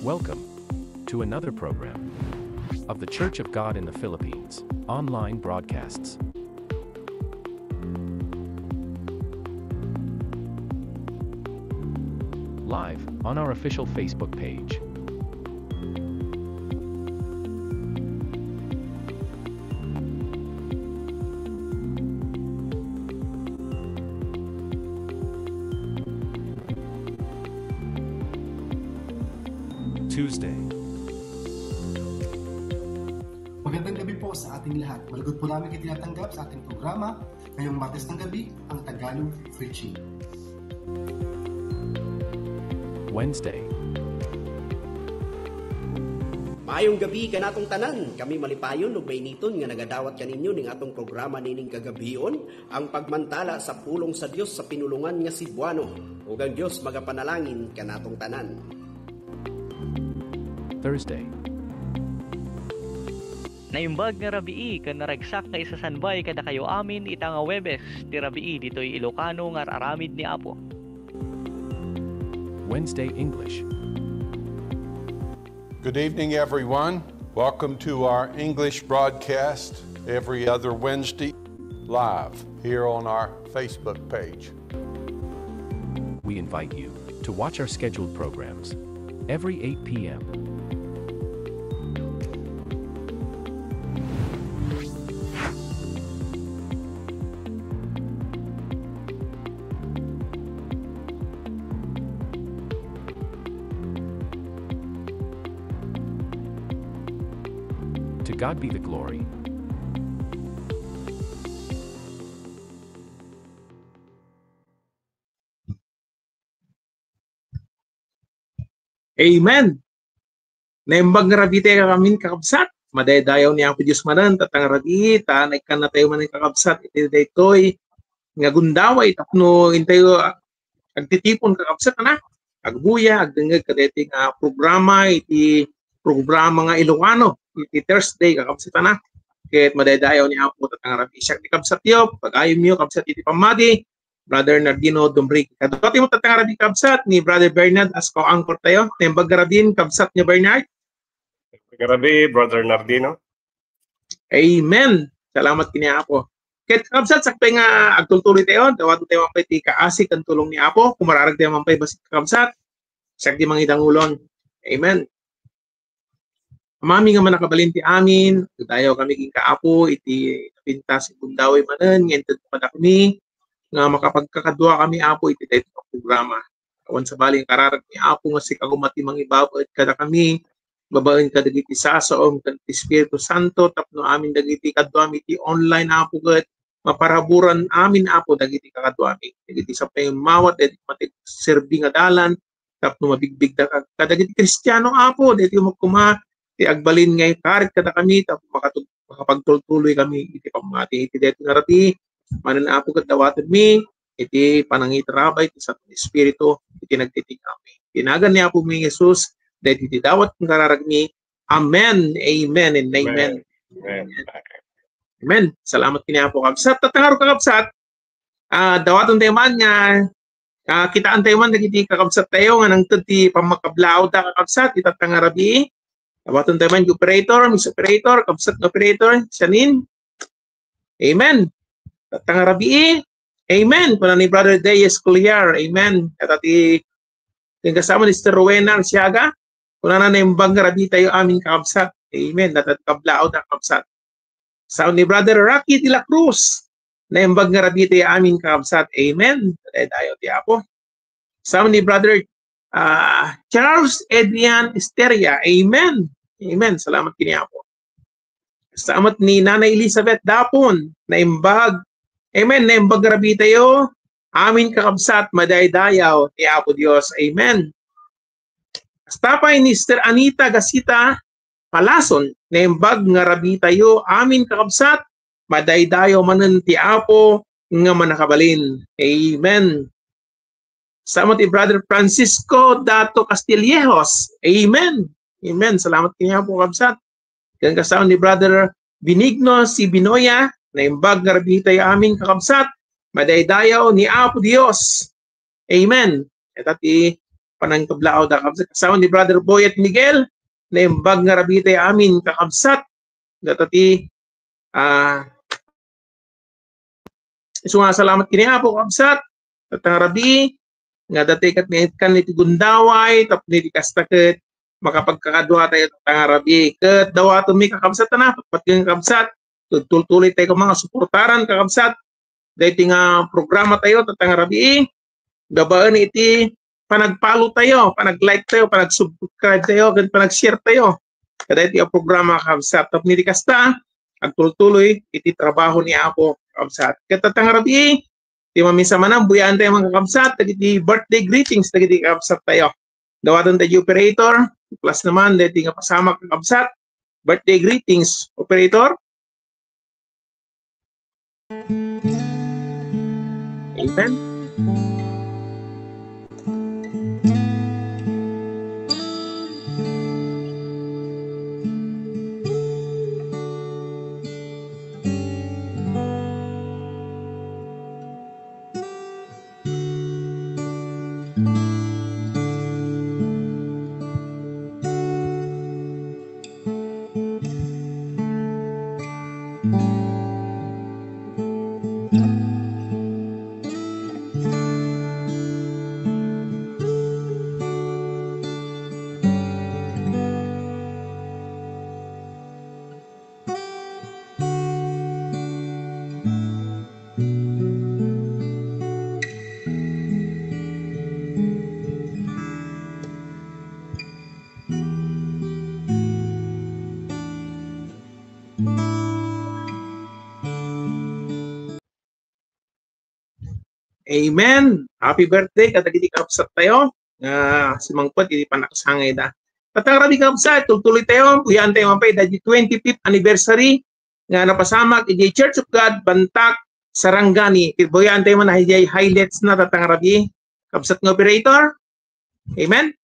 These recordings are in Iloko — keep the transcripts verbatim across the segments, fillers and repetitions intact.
Welcome to another program of The Church of God in the Philippines online broadcasts. Live on our official Facebook page. Tuesday. Magandang gabi po sa ating lahat. Malugod po namin kayo tinatanggap sa ating programa ngayong Martes ng gabi, ang Tagalog Preaching. Wednesday. Maayong gabi kanatong tanan. Kami malipayon ug mainiton nga nagadawat kaninyo ning atong programa nining kagabion, ang pagmantala sa pulong sa Dios sa pinulongan nga Cebuano. Ug ang Dios magapanalangin kanatong tanan. Thursday. Naimbag nga rabii ken naragsak nga isasanbay kadakayo amin ita nga Huwebes ti rabii ditoy Ilocano nga ar-aramid ni Apo. Wednesday English. Good evening, everyone. Welcome to our English broadcast every other Wednesday, live here on our Facebook page. We invite you to watch our scheduled programs every eight p.m. To God be the glory. Amen. Naimbag nga rabii ti amin, kakabsat. madaydayaw ni Apo Dios manen, tatta nga rabii, ta naikkan natayo manen, kakabsat, iti daytoy nga gundaway tapno intayo, ah, agtitipon, kakabsat, ana, agbuya, agdengngeg kadaytoy nga programa, iti programa nga Ilocano, iti Thursday, kakabsat, ana. Ket madaydayaw ni Apo, tatta nga rabii. Siak ni kabsatyo, pag-ayomyo, kabsat, iti pammati, Brother Nardino Dumrig. Kadua ti mo, tatta nga rabii, kabsat, ni Brother Bernard as co-anchor tayo. Naimbag nga rabii, kabsat, ni Bernard. Naimbag nga rabii, Brother Nardino. Amen. Salamat kini Apo. Ket, kakabsat, sakbay nga agtultuloy tayo, dawaton tayo man pay ti kaasi ken tulong ni Apo. Kumararag tayo man pay bassit, kakabsat. Siak ti mangidangulon. Amen. Amami nga mannakabalin ti amin, agdaydayaw kami kenka, Apo, iti napintas nga gundaway manen nga inted kadakami, nga makapagkakadua kami, Apo, iti daytoy nga programa. Awan sabali nga kararag ni Apo nga sika koma ti mangibabaet kadakami, babaen kadagiti sasaom ken ti Espiritu Santo, tapno amin dagiti kaduami iti online, Apo, ket maparaburan amin, Apo, dagiti kakaduami, dagiti sapay mawat, dagiti mati serbi nga dalan, tapno mabigbigda ka-, kadagiti Kristiano, Apo, daytoy met koma ti agbalin nga ikarit kadakami, tapno makatug-, makapagtultuloy kami iti pammati. Iti daytoy nga rabii, manen, Apo, ket dawatenmi iti panangitarabay ti Santo Espiritu iti nagtitig-ami. Iti nagan ni Apomi Jesus, daytoy ti dawat ken kararagmi. Amen, amen, and amen. Amen. Amen. Amen. Salamat kini Apo, kabsat. Tatta ngarud, kakabsat, ah, dawaton tayo man nga, ah, kitaan tayo man dagiti kakabsat tayo nga nangted ti pammakablaawda, kakabsat, ita nga rabii. Dawaton tayo man, operator, Miss Operator, kabsat nga operator, sianin. Amen. Ita nga rabii. Amen. Kuna ni Brother Darius Collier. Amen. Ita ti, ti kasama ni Sister Rowena Arsiaga. Kunana, naimbag nga rabii tayo amin, kakabsat. Amen. Ita ti kablaawda, kakabsat. Sound ni Brother Rocky de la Cruz. Naimbag nga rabii tayo amin, kakabsat. Amen. Daydayaw ti Apo. Sound ni Brother, ah, Charles Adrian Esteria. Amen. Amen. Salamat kini Apo. Sound ni Nanay Elizabeth Dapon. Naimbag. Amen. Naimbag nga rabii tayo amin, kakabsat. Madaydayaw ti Apo Dios. Amen. Kasta pay ni Sister Anita Gasita Palason, naimbag nga rabii tayo amin, kakabsat, madaydayaw manen ti Apo nga mannakabalin. Amen. Sama ti Brother Francisco Dato Castillejos. Amen. Amen. Salamat kini Apo, kabsat. Ken kasama ni Brother Benigno C. Binoya, naimbag nga rabii tayo amin, kakabsat, madaydayaw ni Apo Dios. Amen. Ita ti panangkablaawda, kakabsat. Kasama ni Brother Boyet Miguel, naimbag nga rabii tayo amin, kakabsat. Dayta ti, ah, isu nga salamat kini Apo, kakabsat. Ita nga rabii, nga dayta ket naikkan iti gundaway, tapno iti kasta ket makapagkakadua tayo ita nga rabii. Ket dawatenmi, kakabsat, a, patpatgen, kakabsat. Tultuloy tayo koma nga suportaran, kakabsat, daytoy nga programa tayo ita nga rabii. Babaen iti panag-follow tayo, panag-like tayo, panag-subscribe tayo, ken panag-share tayo kadaytoy a programa, kakabsat. Tapno iti kasta, agtultuloy iti trabaho ni Apo, kakabsat. Ket ita nga rabii, ti mamisa manen, buyaan tayo, mga kakabsat, dagiti birthday greetings dagiti kakabsat tayo. Dawaten tayo, operator, plus naman daytoy nga pasamak, kakabsat. Birthday greetings, operator. Amen. Amen. Happy birthday kadagiti kakabsat tayo nga simangpet iti panakasangayda. Tatta nga rabii, kakabsat, tultuloy tayo, buyaan tayo man pay daydi twenty-fifth anniversary nga napasamak idiay Church of God, Bantak, Sarangani. Buyaan tayo man idiay highlights na, tatta nga rabii, kabsat nga operator. Amen?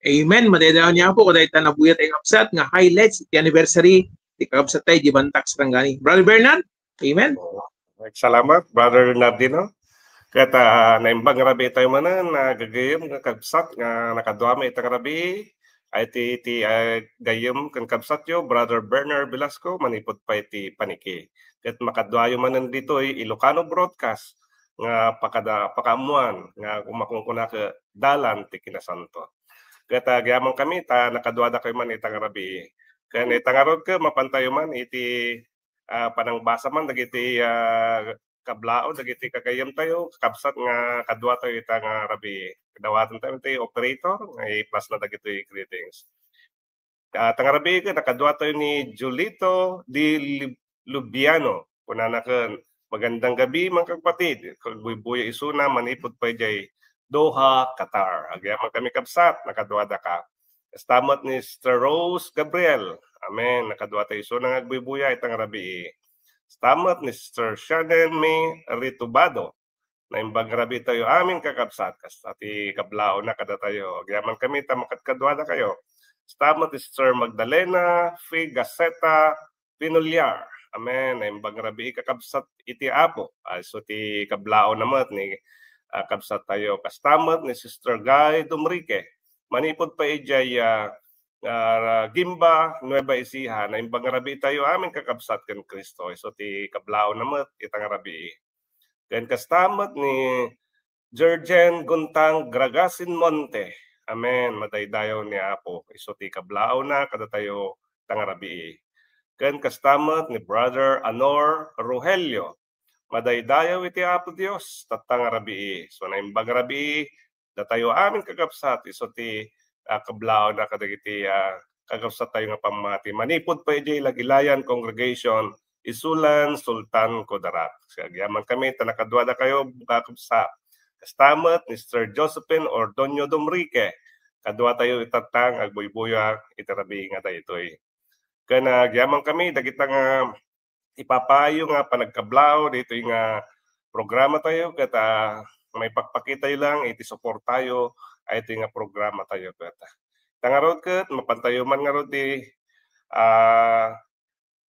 Amen. Madaydayaw ni Apo, kadayta nabuya tayo kabsat nga highlights iti anniversary ti kakabsat tayo di Bantak Sarangani. Brother Bernard? Amen. Salamat, Brother Nardino. Ket, ah, naimbag nga rabii tayo manen, ah, gagayyem nga kabsat nga nakaduami ita nga rabii, ay ti, ti, ah, gayyem ken kabsatyo, Brother Bernard Velasco, manipud pay ti paniki. Ket makaduayo manen ditoy Ilocano Broadcast nga pakada-, pakaammuan nga kumakunkuna ket dalan ti kinasanto. Ket, ah, agyamankami ta nakaduadakayo man ita nga rabii. Ken ita ngarud ket mapantayo man iti ah, panangbasa man dagiti, ah, kablaaw, dagiti gagayyemtayo, kakabsat nga kaduatayo ita nga rabii. Dawatentayo ti operator nga i-pass na dagitoy greetings. Ah, ita nga rabii ket nakaduatayo ni Julito di Lib-, Lubiano. Kunana ken, "Magandang gabi, mga kapatid." Agbuybuya isuna manipud pay idiay Doha, Qatar. Agyamankami, kabsat, nakaduadaka. Kasta met ni Sister Rose Gabriel. Amen. Nakaduatayo isuna nga agbuybuya ita nga rabii. Kasta met ni Sister Shannon May Ritubado. Naimbag nga rabii tayo amin, kakabsat. Kasta ti kablaaw na kadatayo. Agyamankami ta makadkaduadakayo. Kasta met ni Sister Magdalena Figaceta Pinuliar. Amen. Naimbag nga rabii, kakabsat iti Apo. Ah, isu ti kablaaw na met ni, ah, kabsat tayo. Kasta met ni Sister Guy Dumrique. Manipud pay idiay, ah, ah, Guimba, Nueva Ecija. Naimbag nga rabii tayo amin, kakabsat ken Cristo. Isu ti kablaaw na met ita nga rabii. Ken kasta met ni Jurgen Guntang Gragasin Monte. Amen. Madaydayaw ni Apo. Isu ti kablaaw na kadatayo ita nga rabii. Ken kasta met ni Brother Anor Rogelio. Madaydayaw iti Apo Dios, tatta nga rabii. So, naimbag nga rabii, datayo amin, kakabsat, isu ti, ah, kablaaw na kadagiti, ah, kakabsat tayo nga pammati. Manipud pay idiay Lagilayan Congregation, Isulan, Sultan Kudarat. Agyamankami ta nakaduadakayo, kakabsat. Kasta met ni Sister Josephine Ordonio Dumrique. Kaduatayo itatta nga agbuybuya iti rabii nga daytoy. Ken, ah, agyamankami dagita nga ipapaayo nga panagkablaaw ditoy nga programa tayo ket, ah, maipakpakitayo lang iti suportayo a itoy nga programa tayo ket. Ta ngarud ket mapantayo man ngarud ti, ah,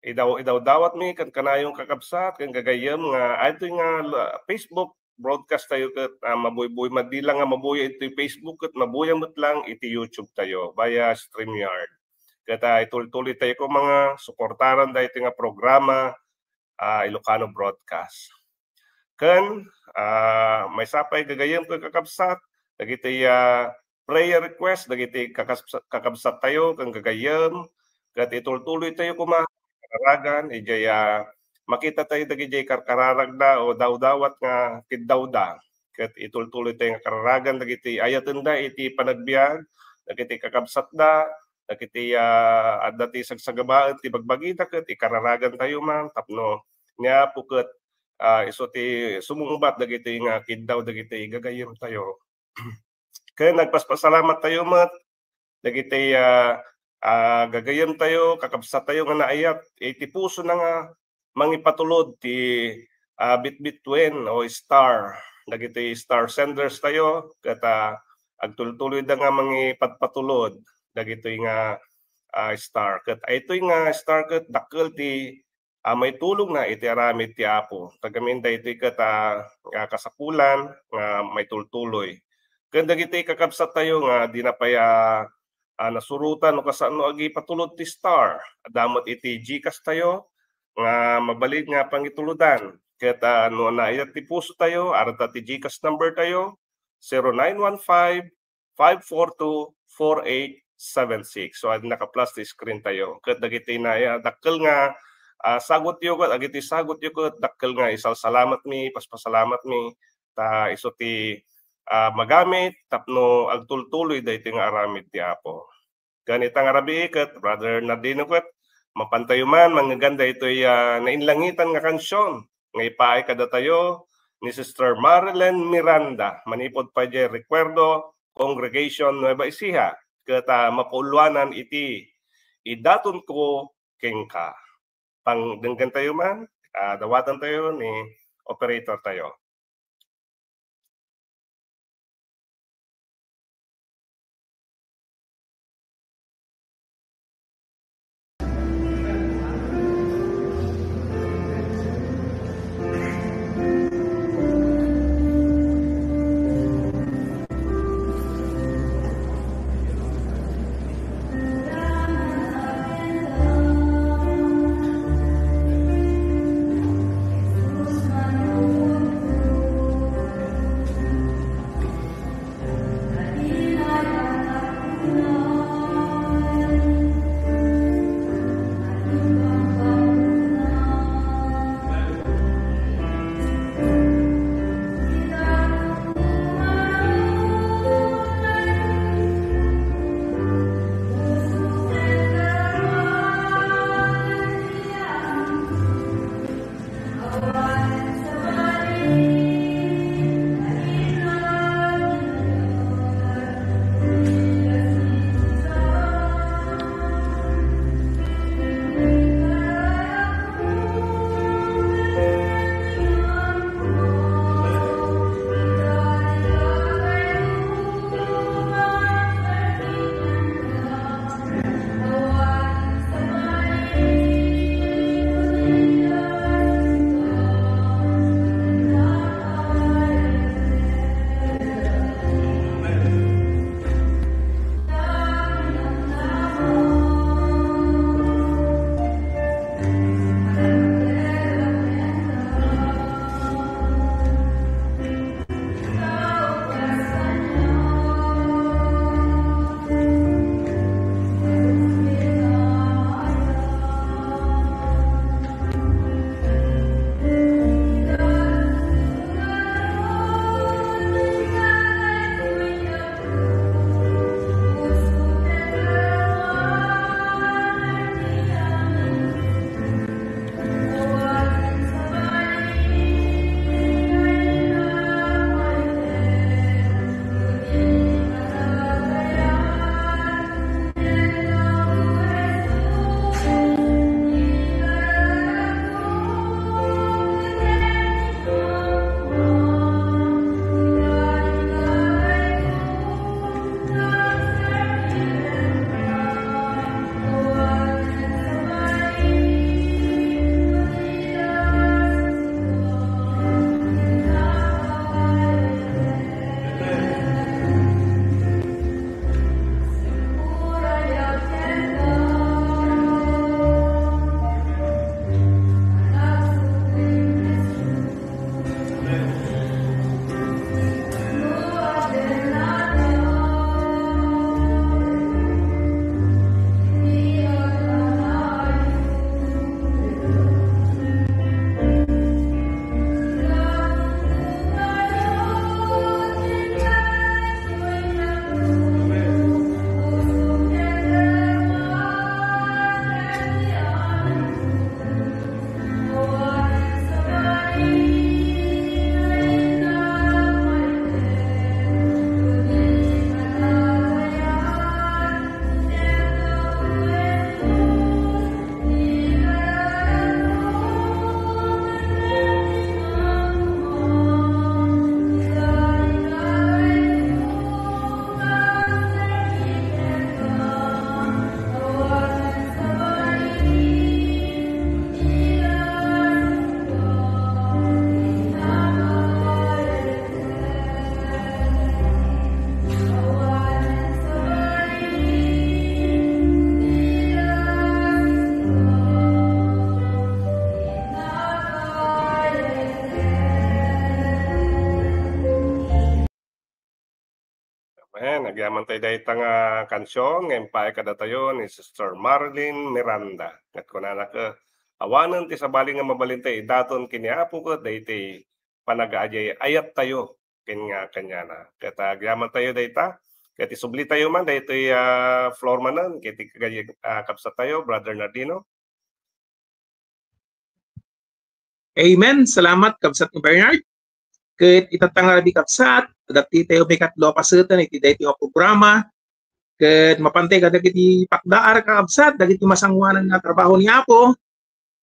idaw-, idawdawatmi ken kanayon, kakabsat ken gagayyem, nga adtoy nga la-, Facebook broadcast tayo ket, ah, mabuybuy, madi lang nga mabuya iti Facebook ket mabuya met lang iti YouTube tayo via StreamYard. Ket, ah, itultuloy tayo koma nga suportaran daytoy nga programa ah, Ilocano broadcast. Ken, ah, maysa pay gagayyem ken kakabsat, dagiti, ah, prayer request dagiti kakabsa-, kakabsattayo ken gagayyem, ket itultuloytayo koma kararagan idiay, ah, makitatayo dagidiay karkararagda o dawdawat nga kiddawda. Ket itultuloytayo nga kararagan dagiti ayatenda iti panagbiag, dagiti kakabsatda, dagiti, ah, adda ti sagsagabaen ti bagbagida ket ikararagantayo man tapno ni Apo ket, ah, isu ti sumungbat dagiti nga kiddaw dagiti gagayyemtayo. Ken nagpaspasalamat tayo met dagiti, ah, ah, gagayyem tayo, kakabsat tayo nga naayat iti puso na nga mangipatulod ti, ah, bitbituen o star. Dagiti star senders tayo, ket, ah, agtultuloyda nga mangipatpatulod dagitoy nga, ah, star. Ket aytoy nga star ket dakkel ti ah, maitulongna iti aramid ti Apo. Tagamin daytoy ket, ah, nga kasapulan nga maitultuloy. Ken dagiti kakabsat tayo nga dina pay, ah, ah, nasurotan no kasano agipatulod ti star. Adda met iti GCash tayo nga mabalin nga pangitulodan. Ket, ah, no naayat ti puso tayo, arta ti GCash number tayo, zero nine one five, five four two, four eight seven six. So, adi naka-flash ti screen tayo. Ket dagiti naya, dakkel nga, ah, sagutyo ket, dagiti sagutyo ket, dakkel nga isalsalamatmi, paspasalamatmi, ta isu ti, ah, magamit tapno agtultuloy daytoy nga aramid ti Apo. Ken ita nga rabii ket, Brother Nardino ket, mapantayo man mangngeganda itoy, ah, nainlangitan nga kansion nga ipaay kadatayo ni Sister Marilyn Miranda manipud pay diay Recuerdo Congregation Nueva Ecija ket, ah, mapauluanan iti Idatonko Kenka. Pangdenggantayo man, ah, dawatantayo ni operator tayo. Ayan, agyaman tayo dayta nga kansion nga impaay kadatayo ni Sister Marlene Miranda. Ket kunana ket, awanen ti sabali nga mabalin tayo idaton ken ni Apo ket daytoy panagaayat tayo ken nga kaniana. Ket agyaman tayo dayta, ket isubli tayo man daytoy, ah, floor manen, ket ti kagayat, ah, kabsat tayo, Brother Nardino. Amen. Salamat, kabsat nga Bernard. Ket ita nga rabii, kabsat, adda tayo maikatlo a paseten iti daytoy nga programa. Ket mapan tayo kadagiti pakdaar, kakabsat, dagiti masangoanan nga trabaho ni Apo.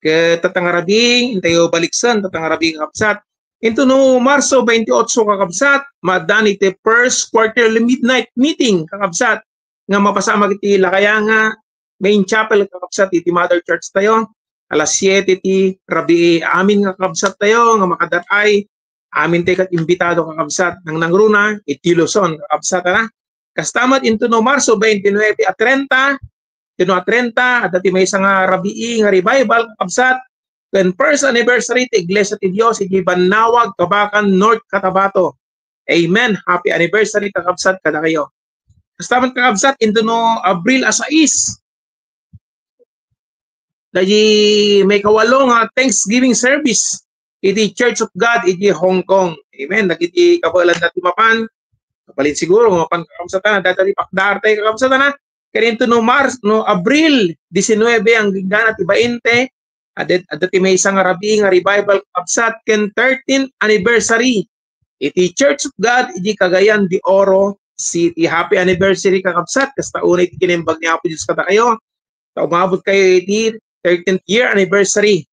Ket ita nga rabii, intayo baliksen, ita nga rabii, kakabsat. Intono Marso twenty-eight, kakabsat, maaddaan iti first quarterly midnight meeting, kakabsat, nga mapasamak iti Lakayanga Main Chapel, kakabsat, iti Mother Church tayo. Alas siete ti rabii, amin nga kakabsat tayo nga makadar-ay, amin tayo ket imbitado, kakabsat, nangnangruna iti Luzon, kakabsat, ana. Kasta met intono Marso twenty-nine a treinta, intono a treinta, adda ti maysa nga rabii nga revival, kakabsat, ken first anniversary ti Iglesia ti Dios iti Bannawag, Kabacan, North Cotabato. Amen. Happy anniversary, kakabsat, kadakayo. Kasta met, kakabsat, intono Abril a sais, dagiti maikawalo nga Thanksgiving service iti Church of God iti Hong Kong. Amen. Dagiti kabaelan dati mapan, kabalin siguro, mapan, kakabsat, ana, dagiti pakdaar tayo, kakabsat, ana. Ken intono Mars, no, Abril diecinuebe, agingga ti bainte, adda, adda ti maysa nga rabii nga revival, kakabsat, ken thirteenth anniversary iti Church of God iti Cagayan de Oro City. Happy anniversary, kakabsat. Kasta unay ti kinaimbag ni Apo Dios kadakayo. Ta umabot kayo iti thirteenth year anniversary.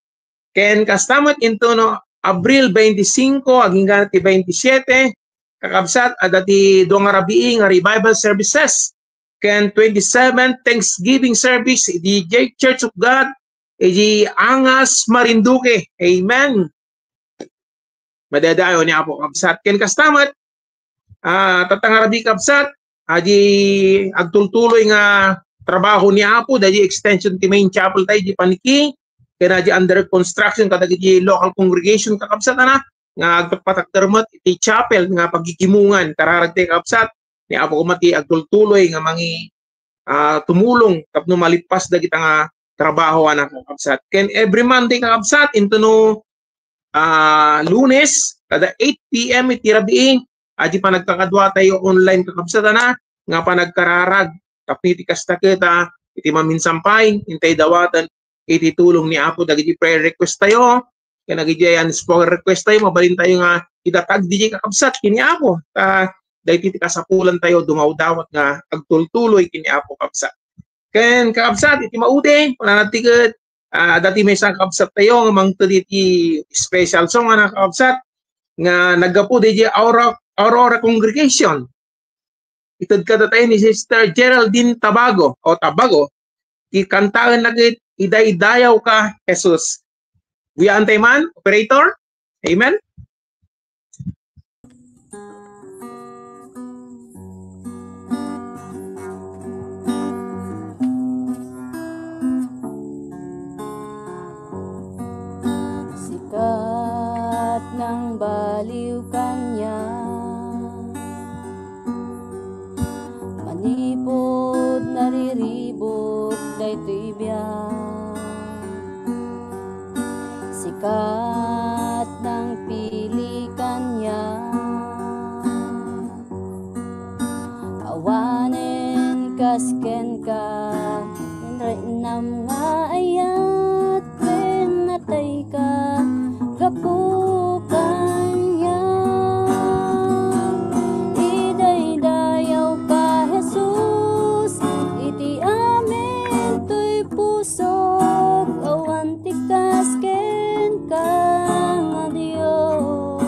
Ken kasta met intono Abril twenty-five, agingga ti twenty-seven, kakabsat, adda ti dua nga rabii nga revival services. Ken twenty-seven, Thanksgiving service iti J-, Church of God iti Angas, Marinduque. Amen. Madadayo ni Apo, kabsat. Ken kasta met, ah, ita nga rabii, kabsat, adi agtultuloy nga trabaho ni Apo, dagiti extension ti main chapel tayo, di paniki, ken adi under construction kadagiti local congregation, kakabsat, ana, nga agpatakder met iti chapel nga paggigimongan, kararag tayo, kabsat, ni Apo koma ti agtultuloy nga mangi-, ah, tumulong tapno malippas dagita nga trabaho, ana, kakabsat. Ken every Monday, kakabsat, intono, ah, Lunes, kada eight P M iti rabii, adi panagkakadua tayo online, kakabsat, ana, nga panagkararag. Tapno iti kasta ket, ah, iti maminsan pay, intay dawaten iti tulong ni Apo dagiti prayer request tayo, ken dagiti unspoken request tayo, mabalin tayo nga idatag diay, kakabsat, ken ni Apo. Ta dagiti ti kasapulan tayo dumawdawat nga agtultuloy ken ni Apo, kabsat. Ken, kakabsat, iti maudi, kunana ti ket, ah, adda ti maysa nga kakabsat tayo nga mangted iti special song, ana, kakabsat, nga naggapu diay Aurora, Aurora Congregation. Ited kadatayo ni Sister Geraldine Tabago, o Tabago, ikantaenna ket Idaydayawka, Jesus. Guyaan tayo man, operator? Amen? Sikat nang baliw kaniak. Manipud nariribuk daytoy biag, sikat nang pili kaniak. Awanen kas kenka, inriknam nga ayat. Ken natayka gapu kaniak. Idaydayawka, Jesus, iti amin toy pusok, awan ti kas kenka nga Dios.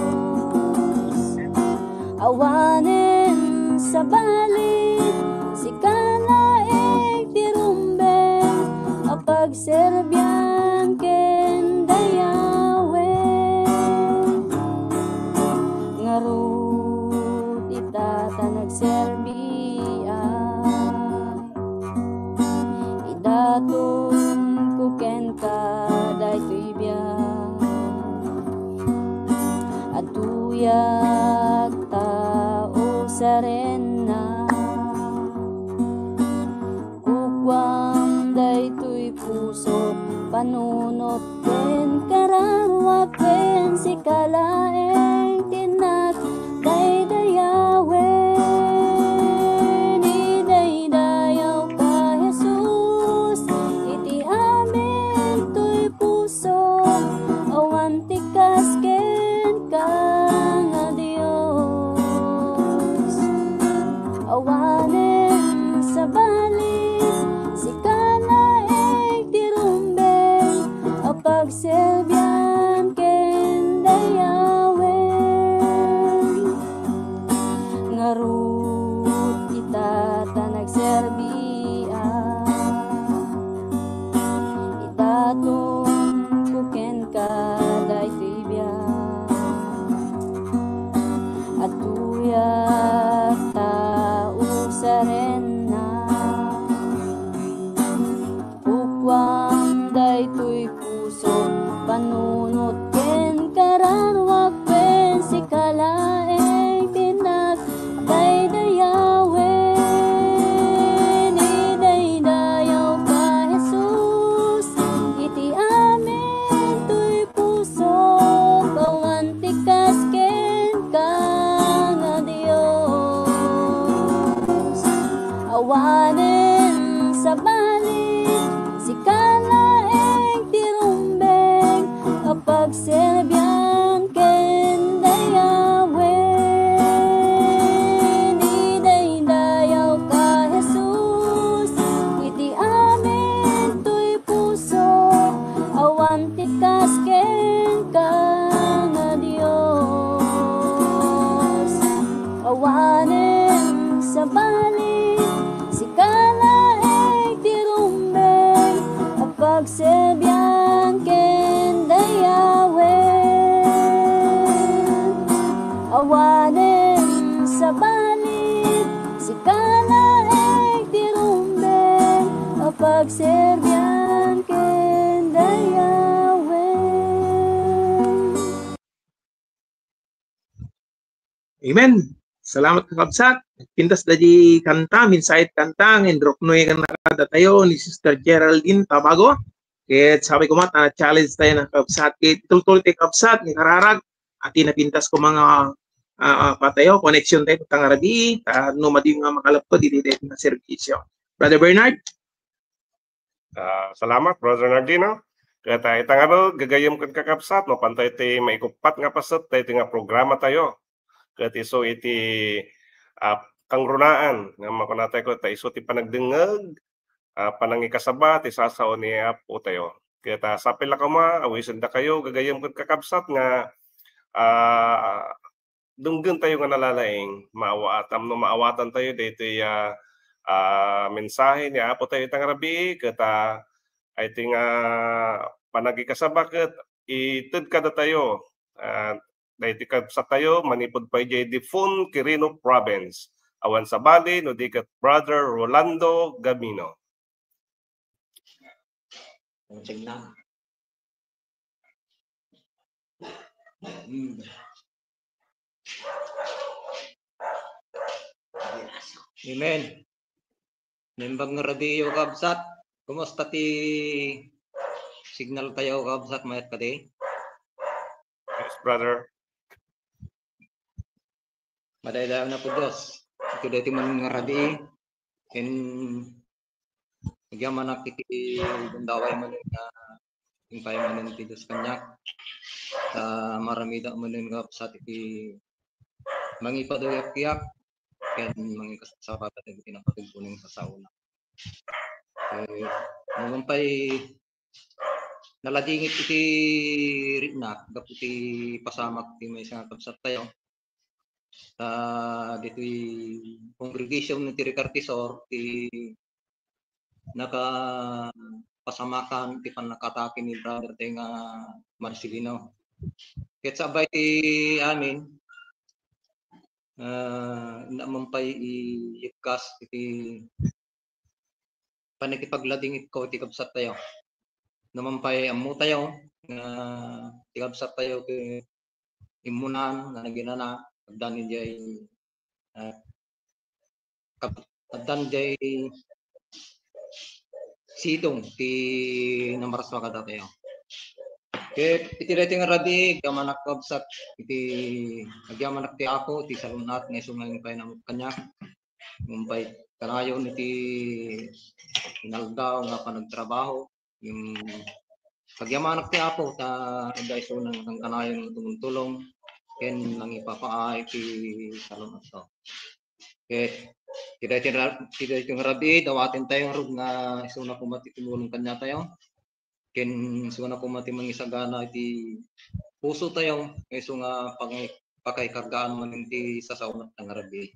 Awanen sabali, sika laeng ti rumbeng a pagserbian ken dayawen. Ngarud ita ta nagserbiak, idatonko kenka daytoy biag. Adtoyak ta usarennak, puso, panunot ken kararuak ken sika laeng ti innak daydayawen. Idaydayawka, Jesus, iti amin toy puso, awan ti kas kenka nga Dios. Awanen sabali, sika laeng ti rumbeng a pagserbian ken dayawen. Ngarud ita ta nagserbiak, idatonko kenka daytoy biag. Adtoyak ta usarennak. Ukuam daytoy puso, panunot ken kararuak ken sika laeng ti innak daydayawen. Idaydayawka, Jesus, iti amin toy puso, awan ti kas kenka nga Dios. Awanen sabali, sika laeng ti rumbeng a pagserbian ken dayawen. Idaydayawka, Jesus, iti amin toy puso, awan ti kas kenka nga Dios. Awanen sabali, sika laeng ti rumbeng a pagserbian ken dayawen. Awanen sabali, sika laeng ti rumbeng a pagserbian ken dayawen. Amen. Salamat, kakabsat. Nagpintas da di kanta, mensahe ti kanta, nga inruknoy kadatayo ni Sister Geraldine Tabago. Ket sapay koma ta na-challenge tayo na, kakabsat. Ket itultuloy tayo, kakabsat, nga ikararag, a ti napintas koma nga, ah, ah, patayo, connection tayo, ta nga rabii, ta no madi nga makalapud, iti daytoy nga serbisyo. Brother Bernard? Ah, salamat, Brother Nardino. Ket, ah, ita ngarud, gagayyem ken kakabsat, mapan tayo ti maikuppat nga paset daytoy nga programa tayo. Ket isu iti, ah, kangrunaan nga makunatayo ket ta isu ti panagdengngeg, ah, panangikasaba ti sasao ni Apo tayo. Ket, ah, sapay la koma, awisendak kayo, gagayyem ken kakabsat nga, ah, denggen tayo nga nalalaing, maawaat, tapno maawatan tayo daytoy, ah, ah, mensahe ni Apo tayo ita nga rabii, ket, ah, daytoy nga panagikasaba ket ited kadatayo, ah, daytoy kabsat tayo manipud pay jay Difon, Quirino Province. Awan sabali no di ket Brother Rolando Gamino. Ang signal. Hmm. Amen. Naimbag nga rabii, kakabsat. Kumusta ti signal tayo, kakabsat? Mayat kadi? Yes, brother. Madaydayaw na po, Dios. Iti daytoy man nga rabii, ken agyamanak iti gundaway manen nga impaay manen ti Dios kaniak. Ta maramidak manen nga kabsat iti mangipaduyak-iyak ken mangikasabali dagiti napateg unay nga sasaona. Eh, naman pa'y naladingit iti rikna gapu ti pasamak ti maysa nga kabsat tayo. Ta ditoy congregation ni Ricardo Tisor ti nakapasamakan ti pannakatake ni brother tayo nga Marcelino. Ket sabay ti amin, ah, inna man pay iyekkas iti panakipagladingitko iti kabsat tayo. Naman pay ammo tayo nga ti kabsat tayo ti immunan nga naginana, addan idiay, ah, kab-, addan idiay sidong ti namaraswa kadatayo. Ket iti daytoy nga rabii, agyamanak, kabsat, iti agyamanak ti Apo iti salun-at nga isu nga impaynam kaniak. Nupay kanayon iti inaldaw nga panagtrabaho, agyamanak ti Apo ta adda isu nga kankanayon nga tumultulong ken nangipapaay iti salun-atto. Ket iti daytoy nga rabii, dawatentayo ngarud nga isuna koma ti tumulong kaniatayo. Ken isuna koma ti mangisagana iti pusotayo nga isu nga pangay-, pakaikargaan manen ti sasaonat nga rabii.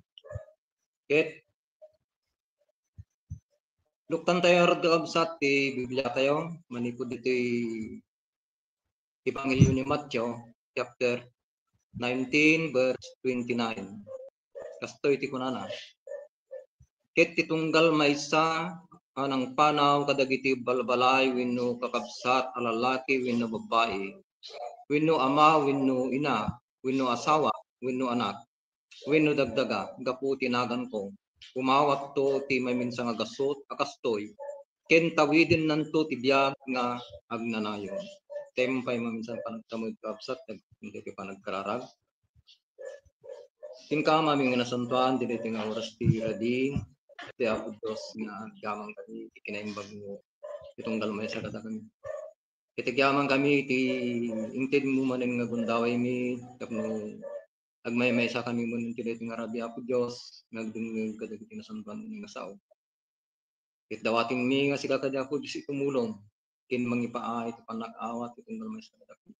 Ket luktantayo ngarud, kabsat, ti Bibliatayo manipud iti Ebanghelio ni Mateo, chapter nineteen, verse twenty-nine. Kastoy ti kunana, "Ket ti tunggal maysa a nangpanaw kadagiti balbalay wenno kakabsat a lalaki wenno babbai, wenno ama wenno ina, wenno asawa, wenno anak, wenno dagdaga gapu ti naganko, umawatto ti mayminsan nga gasut a kastoy, ken tawidennanto ti biag nga agnanayon." Tayo pay mayminsan panagtamud, kabsat, iti panagkararag. Inkama, Amin nga nasantoan, ditoy nga oras ti rabii, ti Apo Dios nga agyamankami iti kinaimbag mo, iti tunggal maysa kadakami. Iti agyamankami iti intedmo manen nga gundawaymi tapno agmaymaysakami manen iti daytoy nga rabii, Apo Dios, nga agdengngeg kadagiti nasantoan nga sao. Ket dawatenmi nga sika kadi, Apo Dios, iti tumulong ken mangipaay iti panag-awat iti tunggal maysa kadakami.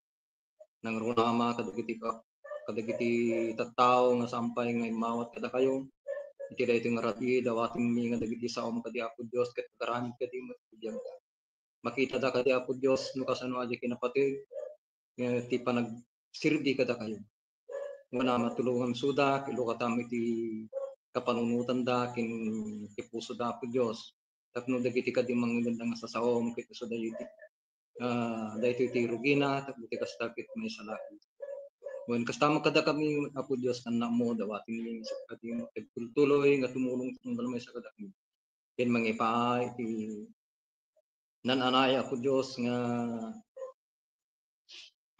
Nangruna, Ama, kadagiti ka-, kadagiti tattao nga saan pay nga immawat kadakayo iti daytoy nga rabii, dawatenmi nga dagiti saom kadi, Apo Dios, ket agaramid kadi met iti biagda. Makitada kadi, Apo Dios, no kasano a diay kinapateg, eh, ti panagserbi kadakayo. Ngem matulongansoda, ket lukatam iti kapanunotanda ken iti pusoda, Apo Dios, tapno dagiti kadi mangngeganda nga sasaom, ket isu daytoy ti, ah, daytoy ti rugina, tapno ti kasta ket maisalakan. Wen kasta met kadakami, Apo Dios, kannakmo, dawatenmi nga sika ti agtultuloy nga tumulong iti tunggal maysa kadakami. Ken mangipaay iti naan-anay, Apo Dios, nga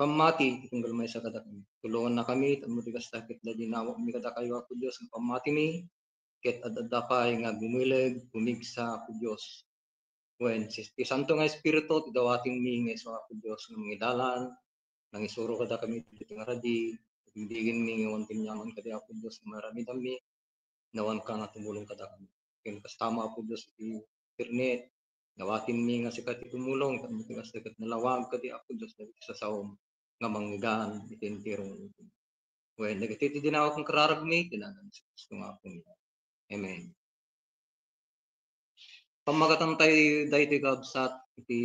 pammati iti tunggal maysa kadakami. Tulongannakami tapno ti kasta ket daydi nawagmi kadakayo, Apo Dios, nga pammatimi, ket ad-adda pay nga agbumeleg, pumigsa, Apo Dios. Wen, ti Santo nga Espiritu, ti dawatenmi nga isu, Apo Dios, nga mangidalan, nangisuro kadakami iti daytoy nga rabii, bigbigengmi nga awan ti aniaman kadi, Apo Dios, nga maaramidmi, awanka nga tumulong kadakami. Ken kasta met, Apo Dios, iti internet, dawatenmi nga sika ti tumulong, tapno ti kasta ket nalawag kadi, Apo Dios, dagiti sasaom nga mangngegana iti entero nga lubong. Wen, dagitoy ti dinawak ken kararagmi, iti nagan ni Jesu-Cristo nga Apomi. Amen. Pammagatantayo daytoy, kabsat, iti,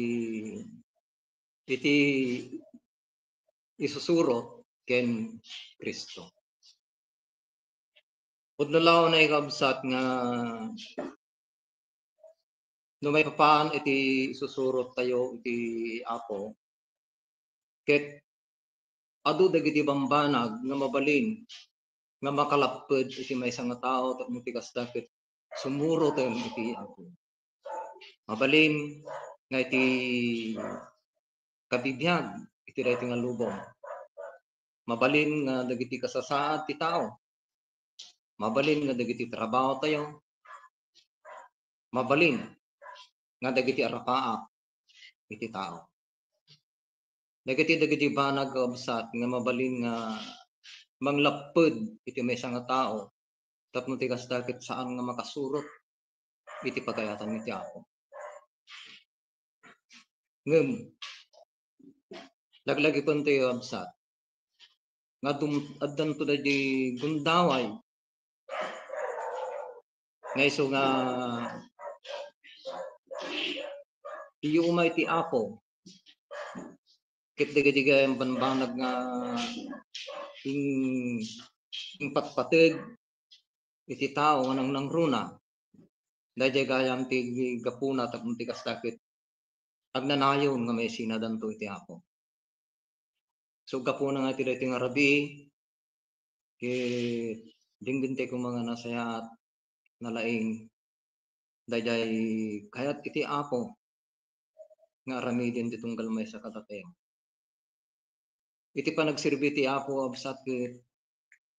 iti isusurot ken Cristo. Pudno laeng, kabsat, nga no maipapan iti isusurottayo iti Apo, ket adu dagiti bambanag nga mabalin nga makalapped iti maysa nga tao tapno ti kasta ket sumuroten iti Apo. Mabalin nga iti kabibiag iti daytoy nga lubong. Mabalin nga dagiti kasasaad ti tao. Mabalin nga dagiti trabahotayo. Mabalin nga dagiti arapaap iti tao. Dagiti, dagiti banag, kabsat, nga mabalin nga manglapped iti maysa nga tao tapno ti kasta ket saan nga makasurot iti pagayatan iti Apo. Ngem, laglagipentayo, kabsat, nga dum-, addanto daydi gundaway nga isu nga iyuma iti Apo. Ket dagiti gayam bambanag nga in-, impatpateg iti tao nga nangnangruna. Daydiay gayam ti gapuna tapno ti kasta ket agnanayon nga maisinadanto iti Apo. So, gapuna nga iti daytoy nga rabii, ket denggen ti koma nga nasayaat, nalaing, daydiay kayat iti Apo nga aramiden ti tunggal maysa kadatayo. Iti panagserbi ti Apo, kabsat, ket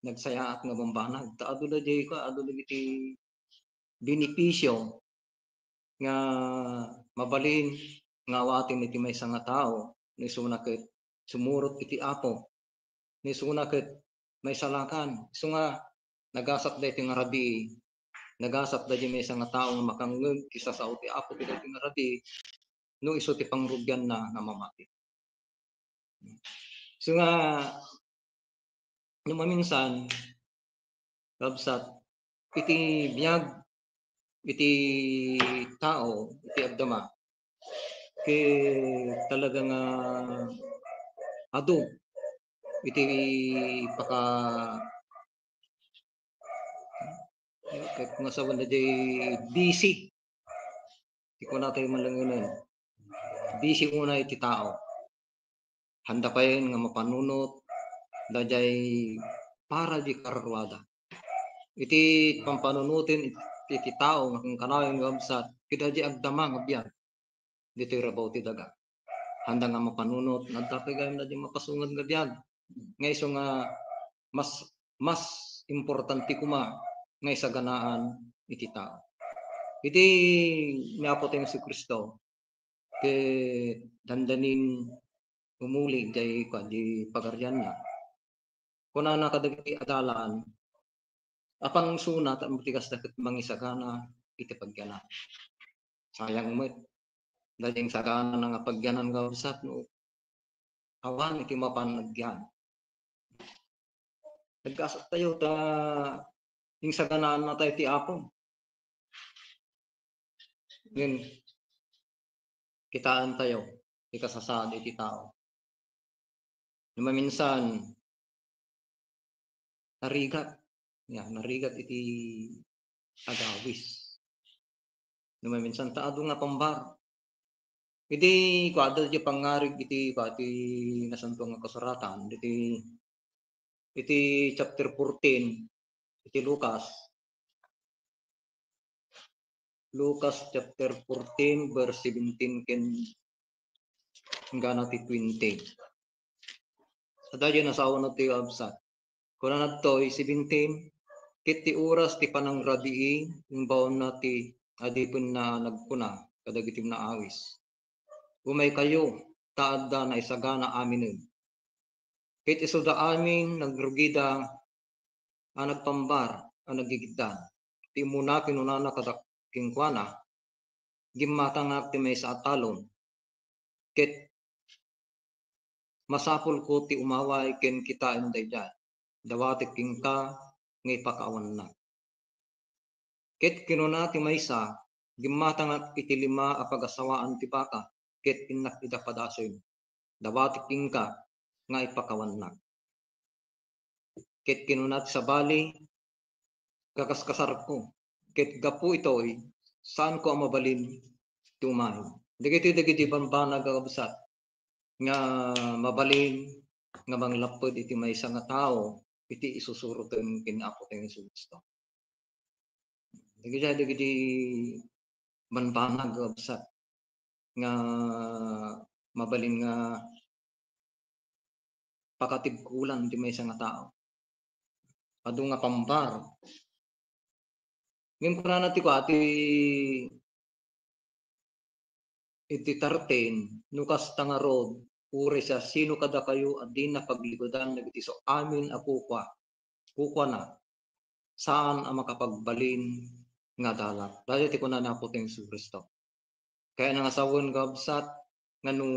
nagsayaat nga bambanag. Ta adu daydiay ka, adu dagiti benepisio nga mabalin nga awaten iti maysa nga tao no isuna ket sumurot iti Apo, no isuna ket maisalakan. Isu nga nagasat daytoy nga rabii, nagasat daydiay maysa nga tao nga makangngeg ti sao ti Apo kadaytoy nga rabii, no isu ti pangrugianna nga mamati. So nga, no maminsan, kabsat, iti biag iti tao, iti agdama, ket talaga nga adu iti paka-, ket nga sawen daydiay busy. Ti kunatayo malangenen, busy unay ti tao. Handa payen nga mapanunot daydiay para di karruada. Iti pampanunoten iti tao nga kankanayon nga kabsat, ket daydiay agdama nga biag ditoy rabaw ti daga. Handa nga mapanunot, nga adda pay gayam daydiay mapasungad nga biag. Nga isu nga mas, mas importante koma nga isaganaan iti tao. Iti ni Apo tayo Jesu-Cristo, ket dandanin umuli jay, kua, di pagarianna. Kunana kadagiti adalan, apan suna, ta ti kasta ket mangisagana iti pagyanan. Sayang met, daydiay sagana nga pagyanan nga kabsat no awan iti mapan nagyan. Nagkasat tayo ta insaganaanna tayo ti Apo. Ngem, kitaen tayo ti kasasaad iti tao. No maminsan, narigat. Ya, narigat iti agawis. No maminsan, ta adu nga pambar. Iti, kua, adda ti pangngarig iti, kua, ti Nasanto nga Kasuratan, iti, iti chapter fourteen, iti Lucas. Lucas chapter fourteen, verse seventeen ken inggana ti twenty. Adda diay nasaona ti kabsat. Kunana ditoy, seventeen, ket ti oras ti panangrabii, imbaonna ti adipenna a nagkuna kadagiti naawis, "Umaykayo, ta adda naisagana aminen." Ket isuda amin nagrugida a nagpambar a nagigiddan. Ti immuna, kinunana kada kenkuana, "Gimmatangak ti maysa a talon, ket masapulko ti umaway ken kitaem daydiay. Dawatek kenka nga ipakaawannak." Ket kinuna ti maysa, "Gimmatangak iti lima a pagasawaan ti baka, ket innak ida padasen. Dawatek kenka nga ipakaawannak." Ket kinuna ti sabali, "Kakaskasarko, ket gapu itoy, saanko a mabalin ti umay." Dagiti, dagiti bambanag a kabsat nga mabalin nga manglapped iti maysa nga tao iti isusuroten ken Apo tayo Jesu-Cristo. Dagiti, dagiti bambanag a kabsat nga mabalin nga pakatibkolan ti maysa nga tao. Adu nga pambar. Ngem kunana ti kua, ti, iti thirteen, "No kasta ngarud, uray siasino kadakayo a dina paglikudan dagiti su-, amin a kukua, kukuana, saan a makapagbalin nga adalak." Daytoy ti kuna ni Apo tayo Jesu-Cristo. Kayatna nga sawen, kabsat, nga no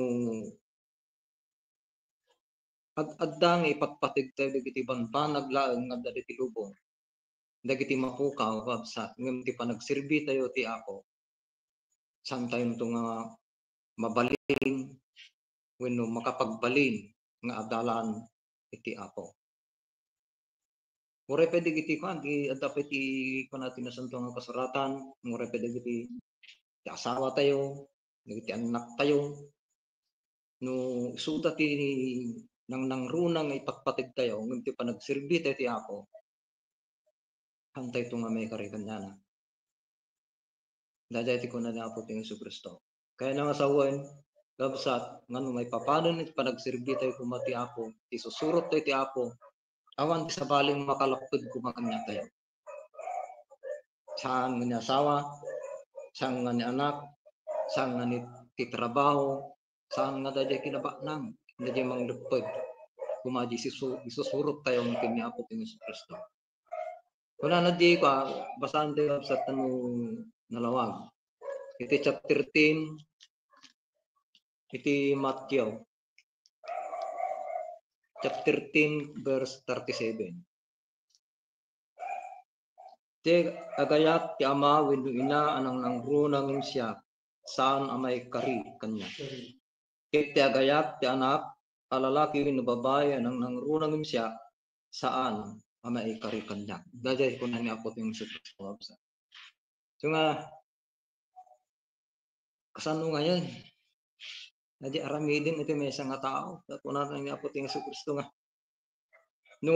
ad-, adda nga ipatpategtayo dagiti bambanag laeng nga adda ditoy lubong, dagiti mapukaw, kabsat, ngem ti panagserbi tayo ti Apo, saan tayonto nga mabalin wenno makapagbalin nga adalan iti Apo. Uray pay dagiti kuan, ti adda pay ti kuan ti Nasanto nga Kasuratan, uray pay dagiti ti asawa tayo, dagiti annak tayo. No isuda ti nangnangruna nga ipatpateg tayo, ngem ti panagserbi tayo ti Apo, saan tayto nga maikari kaniana. Daydiay ti kuna ni Apo ti Jesu-Cristo. Kayatna nga sawen, kabsat, nga no maipapanen iti panagserbi tayo koma ti Apo, ti susurot tayo ti Apo, awan ti sabali nga makalapped koma kaniatayo. Saan nga ni asawa, saan nga ni anak, saan nga ni ti trabaho, saan nga daydiay kinabaknang, daydiay manglepped koma di sisu-, isusurot tayo ken ni Apo ti Jesu-Cristo. Kunana di, pa-, basaen tayo sa tano nalawag. Iti chapter ten, iti Mateo. Chapter ten, verse thirty-seven. Ti agayat ti ama wenno ina a nangnangruna ngem siak, saan a maikari kaniak. Ket ti agayat ti anak a lalaki wenno babai a nangnangruna ngem siak, saan a maikari kaniak. Daydiay kuna ni Apo ti Jesu-Cristo, kabsat. So nga, kasano ngayen? Daydiay aramiden iti maysa nga tao. Ta kuna ni Apo ti Jesu-Cristo nga, no,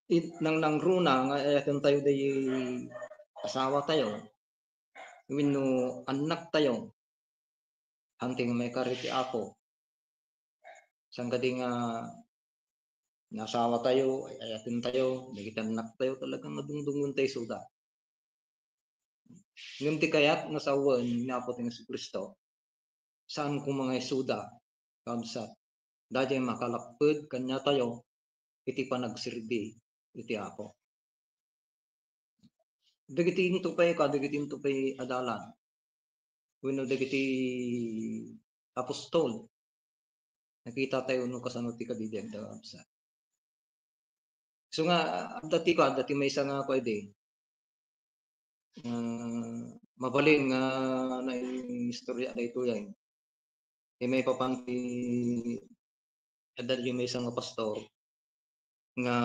it-, nangnangruna nga ayaten tayo daydiay asawa tayo, wenno annak tayo, hanteng maikari ti Apo. Saan kadi nga nasawa tayo, ay-ayaten tayo, dagiti annak tayo, talagang nga dungdungon tayo isuda. Ngem ti kayat nga sawen ni Apo ti Jesu-Cristo, saan koma nga isuda, kabsat, daydiay makalapped kaniatayo iti panagserbi iti Apo. Dagiti into pay, kadagiti into pay adalan wenno dagiti apostol, nakita tayo no kasano ti kabibiagda, kabsat. So nga, adda ti, adda ti maysa nga kuan idi, ah, mabalin nga naiistorya daytoy ay. Ti maipapan ti, adda di maysa nga pastor nga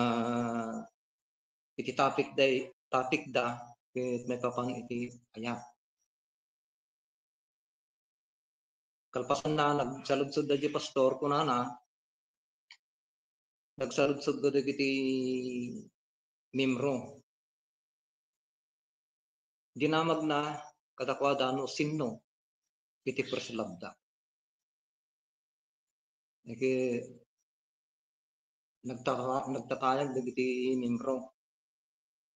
iti topic day, topic da, ket maipapan iti ayat. Kalpasanna, nagsaludsod daydiay pastor, kunana, nagsaludsod kadagiti membro. Dinamagna kadakuada no sinno iti first love da. Ket nagtata-, nagtatayag dagiti membro.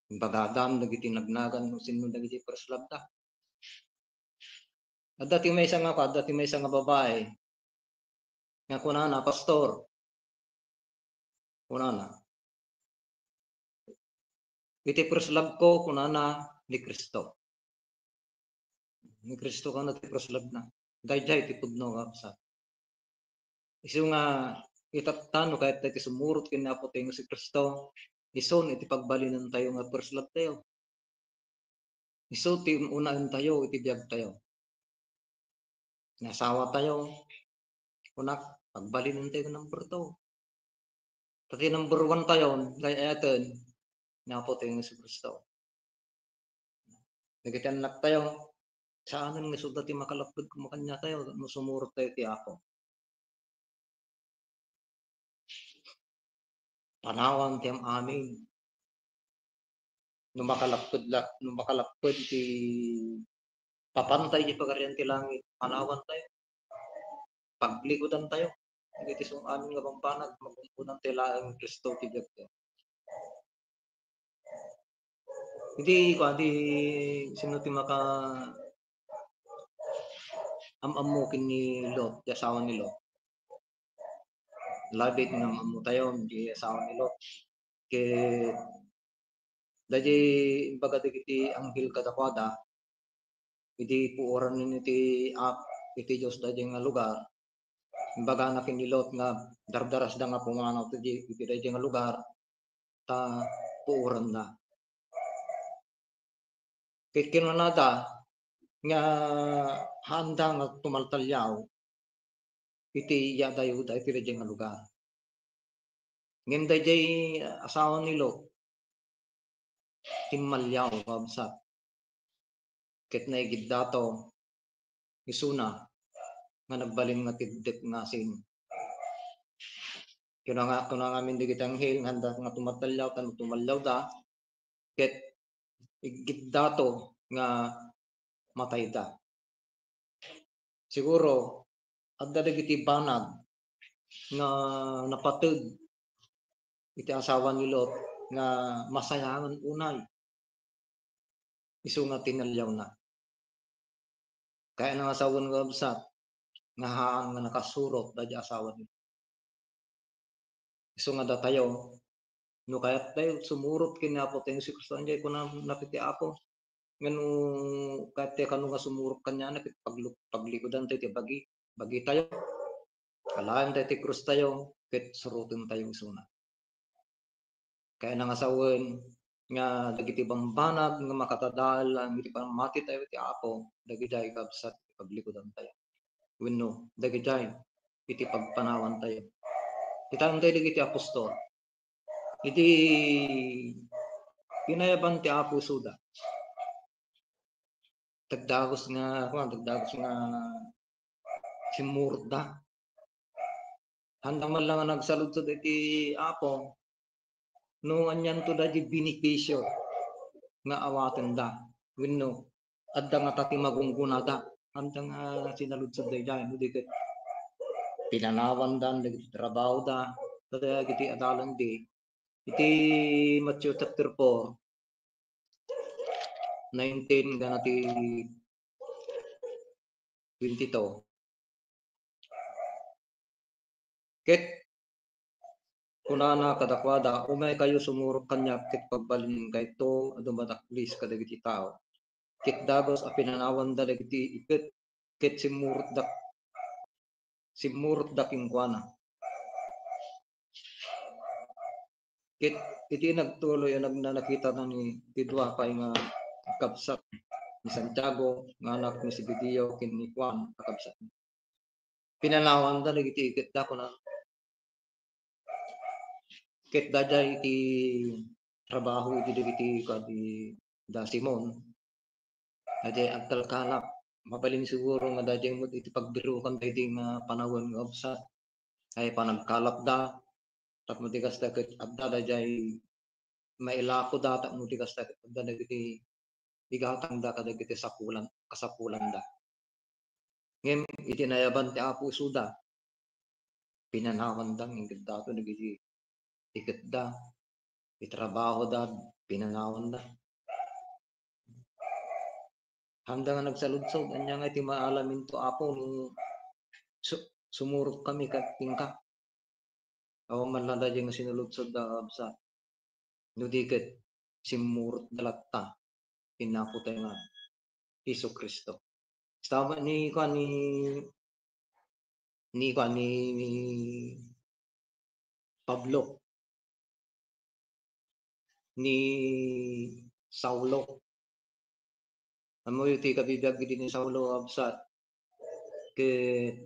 Imbagada dagiti nagnagan no sinno dagiti first love da. Adda ti maysa nga, adda ti maysa nga babai nga kunana, "Pastor," kunana, "iti first love ko," kunana, "ni Cristo." Ni Cristo kunana ti first love na. Daydiay ti pudno, kabsat. Isu nga, itatta no kayat tayo ti sumurot ken ni Apo tayo nga si Cristo, isun iti pagbalinen tayo nga first love tayo. Isu ti un-unaen tayo iti biag tayo. Ni asawa tayo, kunak, pagbalinen tayo number two. Ta ti number one tayo, ay-ayaten ni Apo tayo nga Jesu-Cristo. Dagiti annak tayo, saanen nga isuda ti makalapped koma kaniatayo no sumurot tayo ti Apo. Panawan ti am-amin. No makalapped la, no makalapped ti papan tayo iti Pagarian ti Langit, panawan tayo. Paglikudan tayo. Iti sung-amin nga bambanag, magungonan tayo laeng Cristo ti biag tayo. Idi, kuan, di, sino ti maka-, am-ammo ken ni Lot, ti asawa ni Lot? Labit nga am-ammo tayo, di asawa ni Lot. Ket daydiay imbaga dagiti anghel kadakuada, idi puoran iti Ap-, iti Dios daydiay nga lugar, imbagana ken ni Lot nga dardarasda nga pumanaw iti, iti daydiay nga lugar, ta puoranna. Ket kinunada nga haanda nga tumaltaliaw iti yadayoda iti daydiay nga lugar. Ngem daydiay asawa ni Lot, timmaliaw, kabsat. Ket naigiddato, isuna nga nagbalin nga tiddek nga asin. Kuna nga, kuna ngamin dagiti anghel nga haanda nga tumaltaliaw, ta no tumalliawda, ket igiddato nga matayda. Siguro, adda dagiti banag nga napateg iti asawa ni Lot nga masayangan unay. Isu nga tinaliawna. Kayatna nga sawen nga kabsat, nga haan nga nakasurot daydi asawa ni Lot. Isu nga datayo, no kayat tayo sumurot ken ni Apo tayo Jesu-Cristo, ania ti kunana iti Apo? Nga no kayat tayo kano nga sumurot kaniana, ket paglu-, paglikudan tayo ti bagi, bagi tayo. Alaen tayo ti krus tayo, ket suroten tayo isuna. Kayatna nga sawen nga dagiti bambanag nga makadadael iti pammati tayo iti Apo, dagidiay kabsat iti paglikudan tayo. Wenno, dagidiay iti pagpanawan tayo. Kitaen tayo dagiti apostol. Idi pinayaban ti Apo isuda, dagdagus nga, kuan, dagdagus nga simmurotda. Haanda man la nga nagsaludsod iti Apo no anianto daydi benepisio nga awatenda wenno adda ngata ti magunggonada. Haanda nga sinaludsod daydiay, no di ket pinanawanda dagiti trabahoda, dagiti adalan di. Iti Mateo chapter four, nineteen gana ti twenty-two. Ket kunana kadakuada, "Umaykayo sumurot kaniak ket pagbalinen kayto a dumadaklis kadagiti tao." Ket dagus a pinanawanda dagiti iket, ket simmurotda, simmurotda kenkuana. Ket iti nagtuloy a nagna-, nakitana ni, ti dua pay nga kabsat ni Santiago nga anak ni Zebedeo ken ni Juan a kabsat. Pinanawanda dagiti iketda, kuna, ket daydiay iti trabaho iti dagiti kadi da Simon. Daydiay agkalkalap. Mabalin siguro nga daydiay met iti pagbirukan daydi nga panawen nga kabsat. Ay panagkalapda, tapno ti kasta ket adda daydiay mailakoda, tapno ti kasta ket adda dagiti igatangda kadagiti sapulan-, kasapulanda. Ngem iti nayaban ti Apo isuda, pinanawanda, ngem ket dato dagiti iketda, itrabahoda, pinanawanda. Haanda nga nagsaludsod, "Ania nga iti maalaminto, Apo, no su-, sumurot kami kad-, kenka?" Awan man la daydiay nga sinaludsodda, kabsat. No di ket, simmurotda latta ken Apo tayo nga Jesu-Cristo. Tama ni, kuan, ni, ni, kuan, ni Pablo, ni Saulo. Ammoyo ti kabibiag idi ni Saulo, kabsat, ket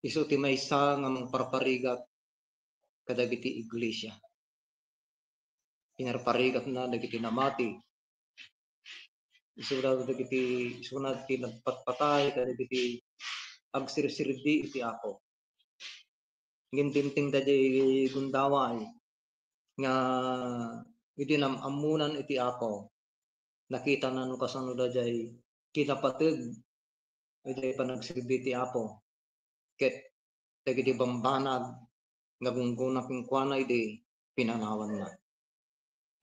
isu ti maysa nga mangparparigat kadagiti iglesia. Pinarparigatna dagiti namati. Isuna dagiti, isuna ti nagpatpatay kadagiti agserserbi iti Apo. Ngem dimteng daydiay gundaway nga idi nam-ammonan iti Apo, nakitana no kasano daydiay kinapateg idiay panagserbi ti Apo, ket dagiti bambanag nga gunggona kenkuana idi pinanawanna.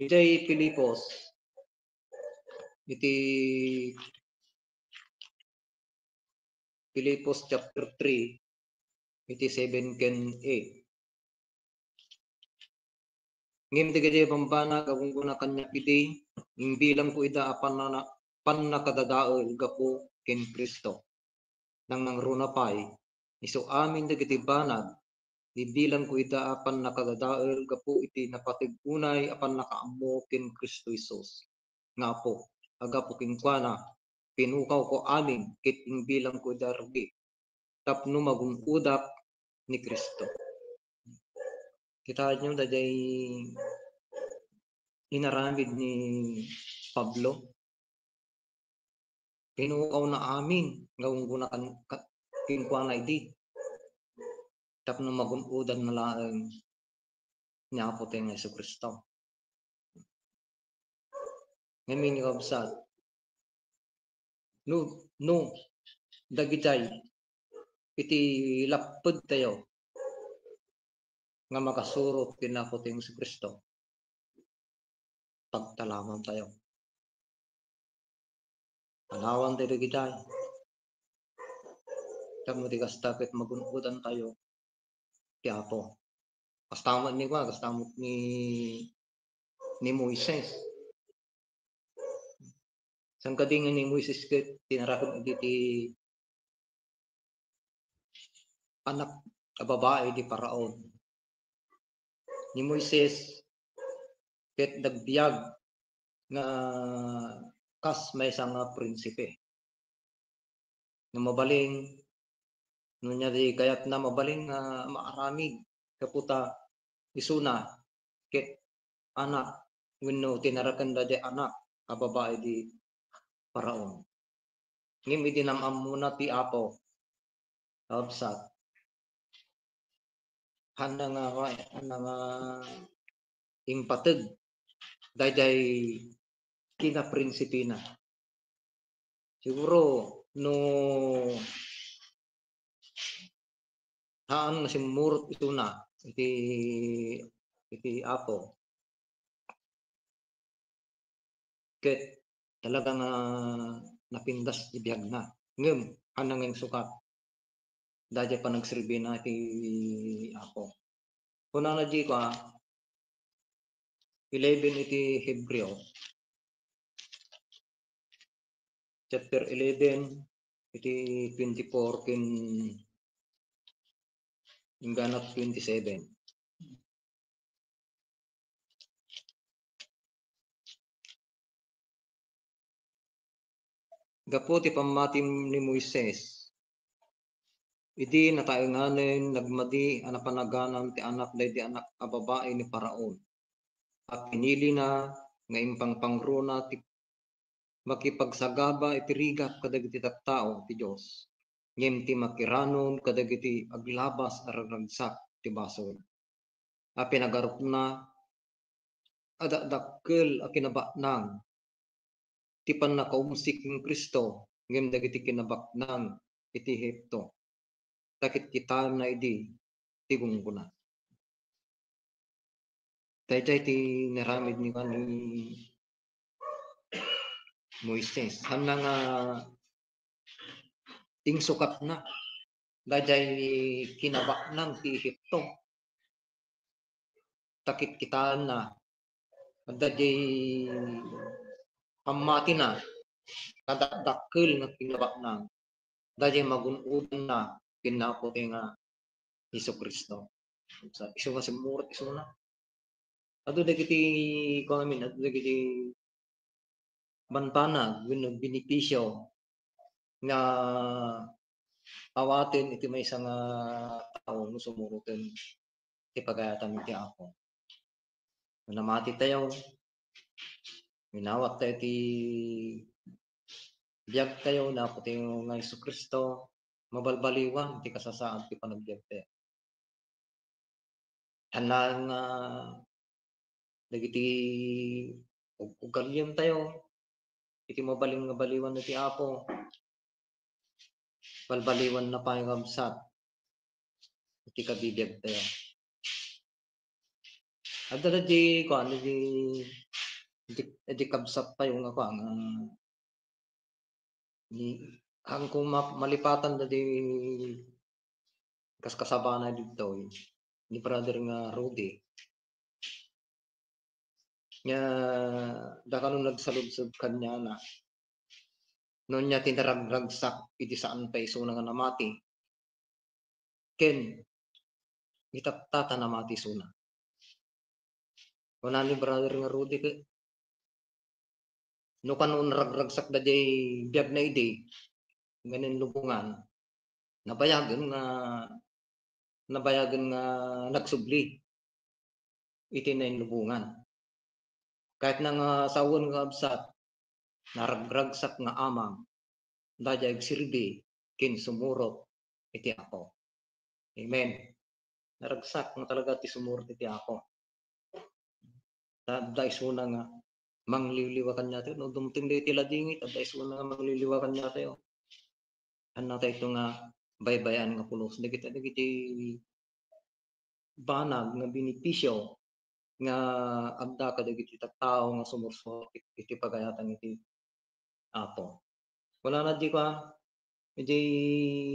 Idiay Filipos, iti Filipos chapter three, iti seven ken eight. Ngem dagiti bambanag a gunggona kaniak idi, imbilangko ida a pannana-, pannakadadael gapu ken Cristo. Nangnangruna pay, isu amin dagiti banag, ibilangko ida a pannakadadael gapu iti napateg unay a pannakaammo ken Cristo Jesus nga Apo. A gapu kenkuana, pinukawko amin ket imbilangko ida rugi tapno magun-odak ni Cristo. Kitaenyo daydiay inaramid ni Pablo? Pinukawna amin nga gunggona kan-, ka-, kenkuana idi tapno magun-odanna laeng ni Apo tayo nga Jesu-Cristo. Ngamin, kabsat, no, no, dagidiay iti lappedtayo nga makasurot ken Apotayo Jesu-Cristo, pagtalamaentayo. Panawantayo dagidiay. Tapno ti kasta ket magun-odantayo ti Apo. Kasta met ni kua, kasta met ni, ni Moises. Saan kadi nga ni Moises ket tinaraken dagiti anak a babai di Faraon. Ni Moises ket nagbiag nga kas maysa nga prinsipe. Nga mabalin, no ania di kayatna, mabalin nga maaramid gapu ta isuna ket anak wenno tinarakenda di anak a babai di Faraon. Ngem idi nam-ammona ti Apo, kabsat, haanna nga, haanna nga impateg daydiay kinaprinsipina. Siguro no haan nga simmurot isuna iti, iti Apo, ket talaga nga napintas ti biagna. Ngem, haanna nga insukat daydiay panagserbina iti Apo. Kunana di kua, eleven iti Hebreo, chapter eleven, iti twenty-four ken inggana twenty-seven. Gapu ti pammati ni Moises, idi nataenganen, nagmadi a napanaganam ti anak daydi anak a babai ni Faraon, a pinilina nga impangpangruna ti makipagsagaba iti rigat kadagiti tattao ti Dios, ngem ti makiranon kadagiti aglabas a ragragsak ti basol. A pinagarupna a dakdakkel a kinabaknang ti pannakaumsik ken Cristo ngem dagiti kinabaknang iti Egipto, ta kitkitaenna idi ti gunggona. Daydiay ti inaramid ni, ni Moises. Haanna nga insukatna daydiay kinabaknang ti Egipto. Ta kitkitaenna, adda diay pammatina, kadakdakkel nga kinabaknang, daydiay magun-odanna ken ni Apo ti nga Jesu-Cristo. Sa isu nga simmurot isuna. Adu dagiti, kuan amin, adu dagiti banbanag wenno benepisio nga awaten iti maysa nga tao no sumuroten ti pagayatan iti Apo. No namati tayo, minawat tayo ti biag tayo, ni Apo tayo nga Jesu-Cristo, mabalbaliwan ti kasasaad ti panagbiag tayo. Haanna nga dagiti ug-, ugalientayo iti mabalin nga baliwan iti Apo, balbaliwanna pay nga kabsat iti kabibiagtayo. Adda di, kuan, di, di, di kabsat tayo nga, kuan, nga ni, hangko ma-, malipatan da di kaskasabana ditoy ni brother nga Rudy. Nga dakano nagsaludsod kaniana. No ania ti naragragsak idi saan pay isuna nga namati. Ken itatta ta namati isuna. Kuna ni brother nga Rudy ket, no kano naragragsak daydiay biagna idi, nga nainlubongan, nabayagen nga, nabayagen nga nagsubli iti nainlubongan. Kayatna nga sawen nga kabsat, naragragsak nga amang, daydiay agserbi ken sumurot iti Apo. Amen. Naragsak nga talaga ti sumurot iti Apo. Ta adda isuna nga mangliwliwa kaniatayo. No dumteng daytoy ladingit, adda isuna nga mangliwliwa kaniatayo. Kannatayto nga baybay-an nga pulos dagiti, dagiti banag nga benepisio nga adda kadagiti tattao nga sumursuot iti pagayatan iti Apo. Kunana di ka, iti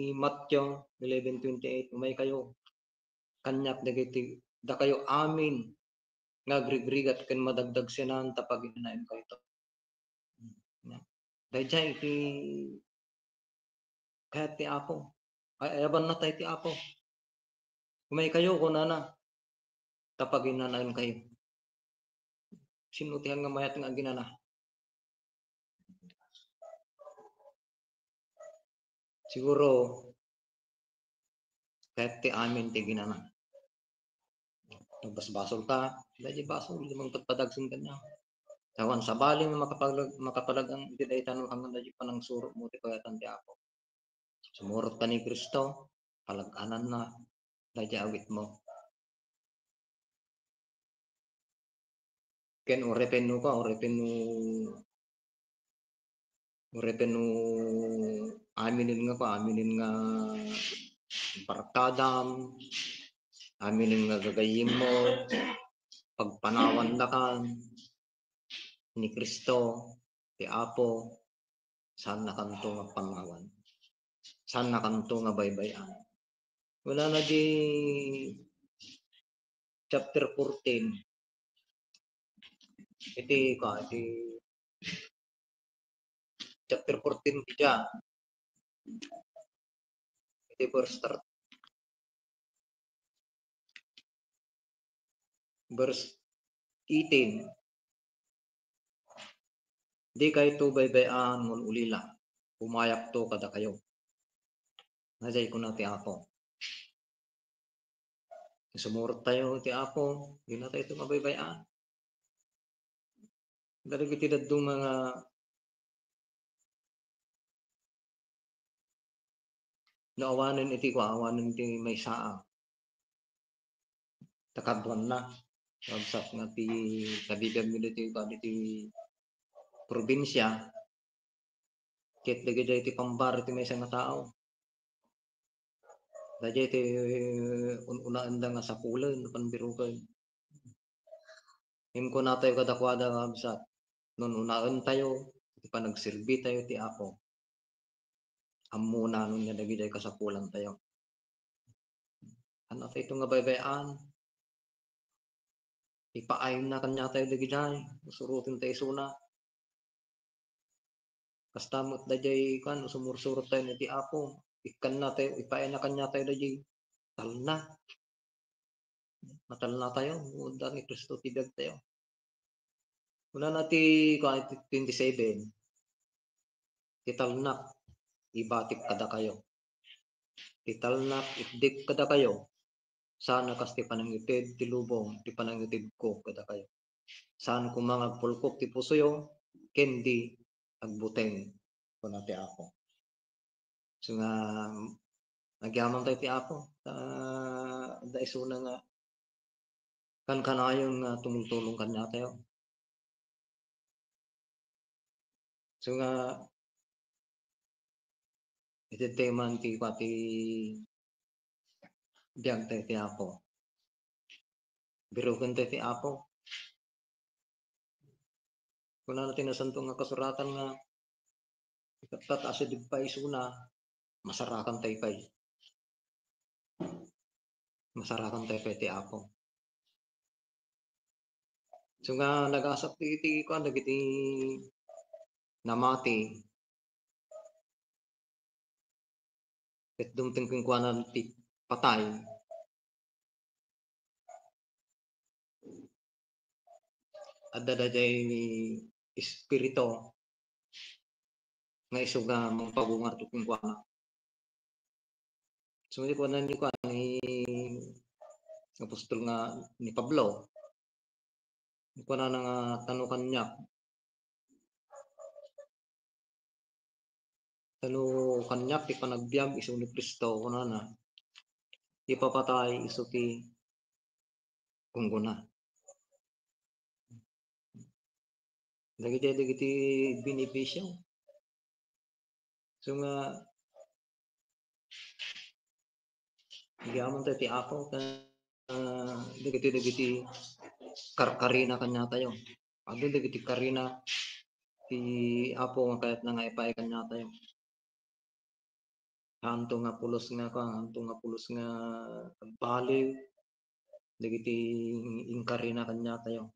Mateo eleven twenty-eight, "Umaykayo kaniak dagiti, dakayo amin nga agrigrigat ken madagdagsenan, ta paginankayto." Daydiay iti kayat ti Apo. Ay, ayabanna tayo ti Apo. "Umaykayo," kunana, "ta paginankayto." Sino ti nga mayat nga aginana? Siguro, kayat ti amin ti ginana. Nagbasbasol ka, daydi basol, di mangpadpadagsen kaniak. Awan sabali nga makapalag-, makapalagang iti dayta no, hanggang daydi panangsuro mo ti kayatan ti Apo. Sumurot ka ni Cristo, palag-ananna, daydi awit mo. Ken uray penno ka, uray penno, uray penno aminen nga ka, aminen nga barkadam, aminen nga gagayyemmo, pagpanawandakan ni Cristo, ti Apo, saannakanto nga panawan. Saannakanto nga baybay-an. Kunana di chapter fourteen. Iti, ka, iti chapter fourteen ti John. Iti verse thirteen. Verse eighteen, "Dikayto baybay-an nga ul-ulila, umayakto kadakayo." Daydiay kuna ti Apo. Sumurot tayo ti Apo, dina tayo ito mabaybay-an. Dagiti dadduma nga no awanen iti kua, awanen ti maysa a ta kaduanna. Kabsat nga ti kabibiag mi ditoy, ditoy probinsia, ket dagiti pambar iti maysa nga tao. Daydiay ti un-unaenda nga sapulen, panbiruken. Ngem kunatayo kadakuada nga kabsat, no un-unaentayo iti panagserbitayo ti Apo, ammona no ania dagiti kasapulantayo. Ania daytoy nga baybay-an? Ipaayna kaniatayo dagidiay, suroten tayo isuna. Kasta met daydiay, kan, sumursurot tayo iti Apo. Ikkanna tayo, ipaayna kaniatayo daydiay talna. Matalna tayo, no adda ni Cristo ti biag tayo. Kunana ti, kuan, ti twenty-seven, "Ti talnak, ibatik kadakayo. Ti talnak, itdek kadakayo. Saan a kas ti panangited ti lubong, ti panangitedko kadakayo. Saan koma nga agpulkok ti pusoyo, ken di agbuteng," kuna ti Apo. So nga, agyaman tayo ti Apo, ta adda isuna nga kankanayon nga tumultulong kaniatayo. So nga, iti tema ti pati biag tayo ti Apo. Biruken tayo ti Apo. Kunana ti Nasanto nga Kasuratan nga, "Ikatta ta asideg pay isuna, masarakan tayo pay." Masarakan tayo pay ti Apo. So nga, nagasat ti, ti, kuan, dagiti namati. Ket dumteng kenkuana ti patay. Adda daydiay espiritu nga isu nga mangpagungarto kenkuana. So, kuana ni, kuan, ni apostol nga ni Pablo. Kunana nga, "Tano kaniak, tano kaniak ti panagbiag isu ni Cristo," kunana. "Ipapatay isu ti gunggona." Dagiti, dagiti benepisio. So nga, Agyamanen tayo ti Apo, ta, ah, dagiti, dagiti karkarina kaniatayo. Adu dagiti karina ti Apo nga kayatna nga ipaay kaniatayo. Haanto nga pulos nga, kuan, haanto nga pulos nga agbaliw dagiti inkarina kaniatayo.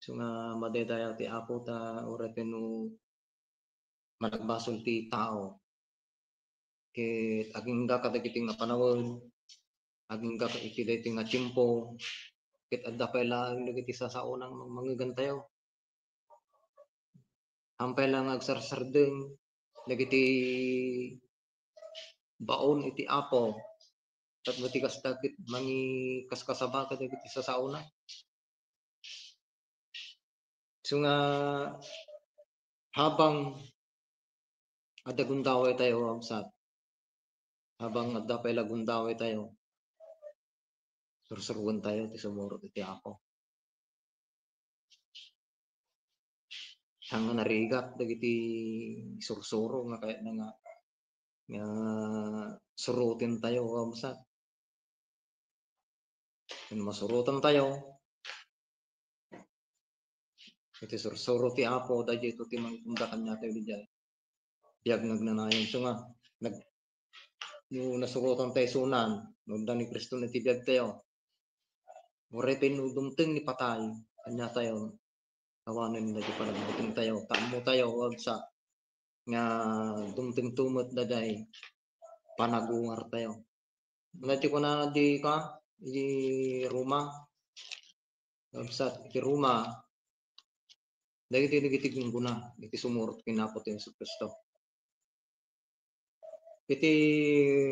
So nga madaydayaw ti Apo ta uray no managbasol ti tao, ket agingga kadagiti nga panawen, agingga iti daytoy nga tiempo, ket adda pay laeng dagiti sasaona nga mangmangegantayo. Haanpay la nga agsarsardeng dagiti baon iti Apo, tapno ti kasta ket mangikaskasaba kadagiti sasaona. So nga, habang adda gundaway tayo, kabsat, habang adda pay la gundaway tayo, sursuroen tayo ti sumurot iti Apo. Saan nga narigat dagiti sursuro nga kayatna nga, nga suroten tayo, kabsat. Ken masuroten tayo, iti sursuro ti Apo, daytoy ti mangitunda kaniatayo idiay biag nga agnanayon. So nga, nag-, no nasurotan tayo isunan, no adda ni Cristo iti biag tayo, uray pay no dumteng ni patay kaniatayo, awanen daytoy panagbuting tayo, ta ammo tayo, kabsat, nga dumteng to met daydiay panagungar tayo. Ano ti kunana di ka, di Roma? Kabsat, iti Roma, dagiti, dagiti gungguna, iti sumurot ken Apo ti Jesu-Cristo. Iti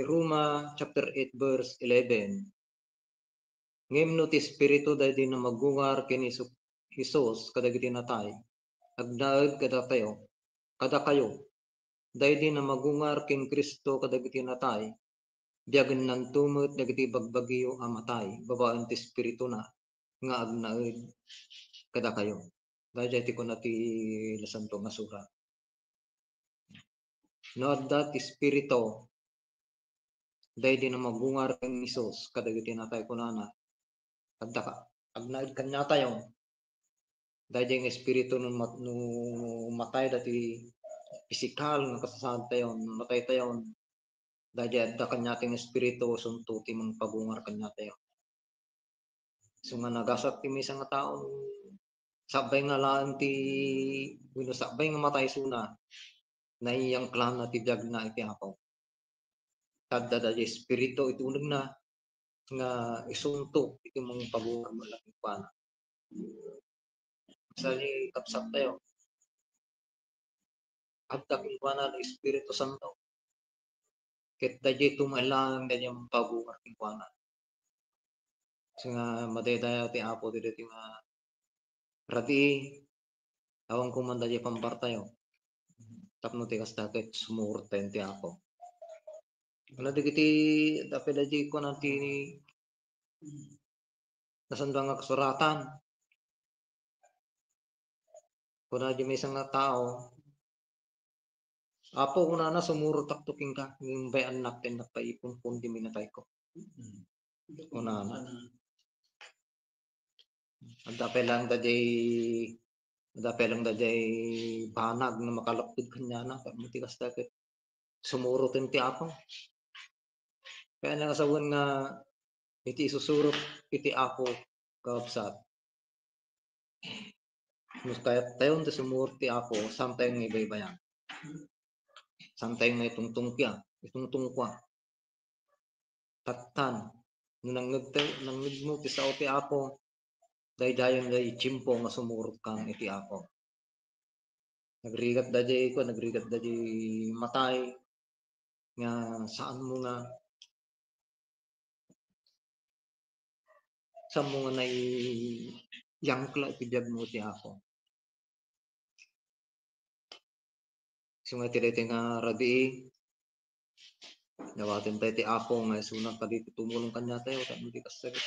Roma chapter eight, verse eleven, "Ngem no ti Espiritu daydi a magungar ken Jesu-, Jesus kadagiti natay, agnaed kadatayo, kadakayo, daydi a magungar ken Cristo kadagiti natay, biagennanto met dagiti bagbagiyo a matay babaen ti Espirituna nga agnaed kadakayo." Daydiay ti kuna ti Nasanto nga Surat. No adda ti Espiritu, daydi a magungar ken Jesus kadagiti natay, kunana, adda ka, agnaed kaniatayo. Daydiay nga Espiritu no mat-, no matay dati pisikal nga kasasaadtayo, no mataytayo, daydiay adda kaniatayo nga Espiritu, isunto ti mangpagungar kaniatayo. So nga nagasat ti maysa nga tao, sakbay nga laeng ti, wenno sakbay nga matay isuna, naiyangklanna ti biagna iti Apo. Adda daydiay Espiritu iti unegna nga isunto iti mangpagungar met la kenkuana. Sali, kabsattayo, adda kenkuana ti Espiritu Santo. Ket daydiay met laeng daydiay mangpagungar kenkuana. So nga madaydayaw ti Apo daytoy nga rabii, awan ko man daydiay pambartayo. Tapno ti kasta ket sumurot tayo ti Apo. Kuna dagiti, tapno daydiay kuna ti Nasanto nga Kasuratan. Kuna di maysa nga tao, "Apo," kunana, "sumurotakto kenka, ngem bay-annak ti napaipunpon di minatayko." Kunana. Adda pay laeng daydiay, adda pay laeng daydiay banag nga makalapud kaniana, tapno ti kasta ket sumurot ti Apo. Kayatna nga sawen nga iti isusurot iti Apo, kabsat, no kayat tayon ti sumurot ti Apo, saan tayo nga ibaybayan? Saan tayo nga itungtungkia, itungtungkua? Tattan, no nangngeg tayo, nangngegmo ti sao ti Apo, daydayen daydiay tiempo nga sumurotkan iti Apo. Nagrigat daydiay, kuan, nagrigat daydiay matay nga saanmo nga, saanmo nga naiyangkla iti biagmo ti Apo. So nga iti daytoy nga rabii, dawaten tayo ti Apo nga isuna kadagiti tumulong kaniatayo, tapno ti kasta ket,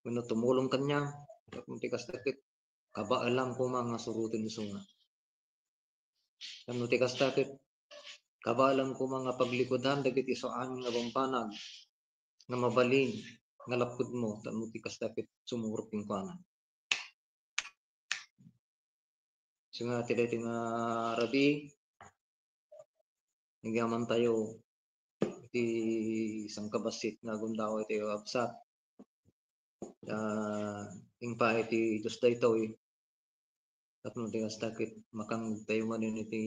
wenno tumulong kaniam, tapno ti kasta ket kabaelan koma nga suroten isuna. Tapno ti kasta ket Kabaelam koma nga paglikudan dagiti isu amin nga bambanag nga mabalin nga lapudmo, tapno ti kasta ket sumurot kenkuana. Isu nga ti daytoy nga rabii, nagyamantayo iti sangkabassit nga gundaway tayo, kabsat. Ah, impaay ti Dios daytoy, tapno ti kasta ket makangngegtayo manen iti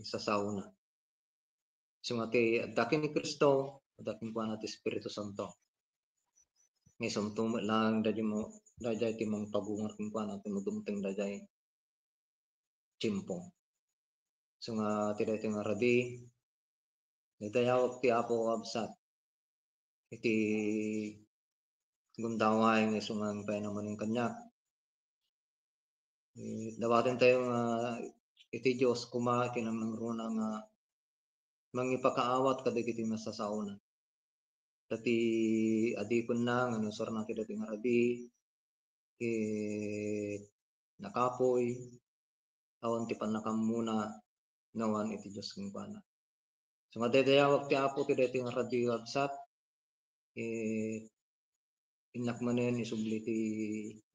sasaona. Isu nga ti adda ken ni Cristo, adda kenkuana ti Espiritu Santo. Nga isunto met laeng daydi mo-, daydiay ti mangpabunga kenkuana, tapno dumteng daydiay tiempo. Isu nga ti daytoy nga rabii, naydayawak ti Apo, kabsat, iti gundaway nga isu nga impaayna manen kaniak. Eh, dawaten tayo nga iti Dios koma iti nangnangruna nga mangipakaawat kadagiti nasasaona. Ta ti adipenna nga nausarna ti daytoy nga rabii, ket nakapuy, awan ti pannakammona nga awan iti Dios kenkuana. So, madaydayawak ti Apo ti daytoy nga rabii, kabsat, eh, innak manen isubli ti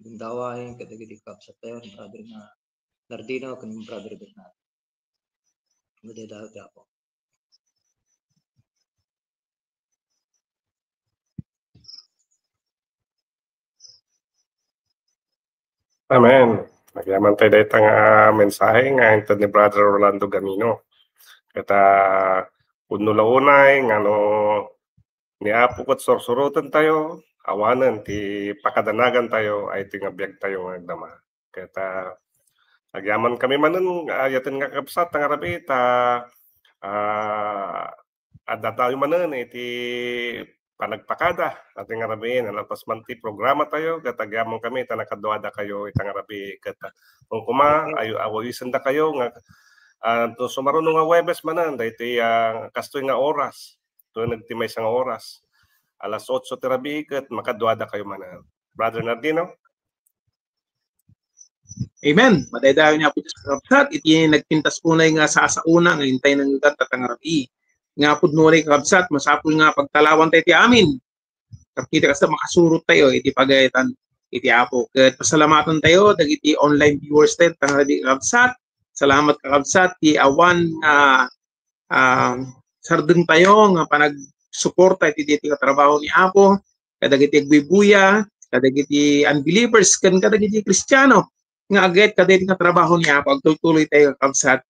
gundaway kadagiti kabsat tayo, ni Brother nga Nardino ken Brother Bernardo. Madaydayawak ti Apo. Amen. Nagyaman tayo dayta nga mensahe nga inted ni Brother Rolando Gamino. Ket, ah, pudno la unay nga no ni Apo ket sursuroten tayo, awanen ti pakadanagan tayo ay ti nga biag tayo nga agdama. Ket, ah, agyaman kami manen, ah, yaten nga kabsat, nga rabii, ta, ah, adda tayo manen iti panagpakada, iti nga rabii, nalpas man ti programa tayo, ket agyaman kami ta nakaduada kayo ita nga rabii, ket, ah, kung kuma, ayo, awisenda kayo nga, ah, to sumaruno nga Huwebes manen, daytoy, ah, kastoy nga oras, to nagti maysa nga oras, alas otso ti rabii, ket makaduada kayo manen. Brother Nardino? Amen. Madaydayaw ni Apo Dios, kakabsat, iti nagpintas unay nga sasaona nga intay nangngegad ta nga rabii. Nga pudno ni kakabsat, masapul nga pagtalawan tayo ti amin. Tapno iti kasta makasurot tayo iti pagayatan iti Apo. Ket pasalamatan tayo dagiti online viewers tayo ta nga rabii, kakabsat. Salamat, kakabsat, ti awan nga ah, sardeng tayo nga panagsuporta iti daytoy nga trabaho ni Apo, kadagiti agbuybuya, kadagiti unbelievers, ken kadagiti Kristiano nga agayat kadaytoy nga trabaho ni Apo. Agtultuloy tayo, kakabsat,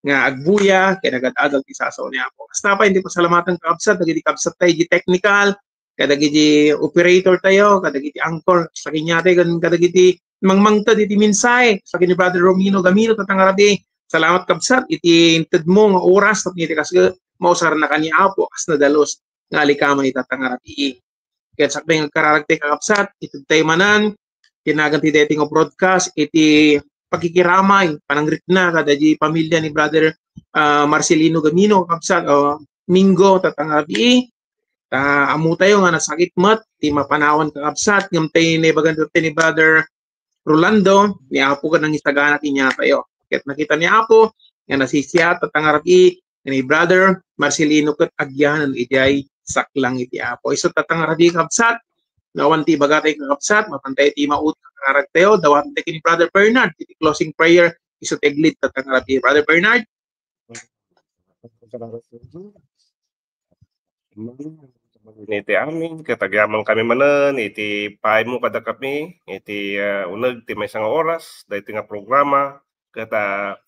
nga agbuya ken agad-adal ti sasao ni Apo. Kasta pay, iti pasalamatan, kakabsat, dagiti kabsat tayo iti technical, kadagiti operator tayo, kadagiti anchor, sakbay ken kadagiti mangmangted iti mensahe, sakbay ni Brother Romino Gamino, ta nga rabii. Salamat, kabsat, iti intedmo nga oras, tapno iti kas-, mausarnaka ni Apo, kas nadalus nga alikaman ita nga rabii. Ket sakbay nga agkararag tayo, kakabsat, ited tayo manen ti nagan ti daytoy nga broadcast iti pakikiramay, panangrikna kadagiti pamilya ni Brother, ah, Marcelino Gamino, kakabsat, o Mingo, ta nga rabii. Ta ammo tayo nga nasakit met ti mapanawan, kakabsat, ngem tay naibagan ti ni Brother Rolando, ni Apo ket nangisagana ti inyatayo. Ket nakita ni Apo nga nasisiat, ta nga rabii, ni Brother Marcelino ket agyanan idiay saklang iti Apo. Isu, ta nga rabii, kabsat, no awan ti ibaga tayo, kakabsat, mapan tayo ti maud-, kararag tayo, dawaten tayo ken ni Brother Bernard iti closing prayer. Isu ti aglead, ta nga rabii, Brother Bernard. Iti amin, ket agyaman kami manen iti paaymo kadakami iti, ah, uneg ti maysa nga oras, daytoy nga programa, ket, ah,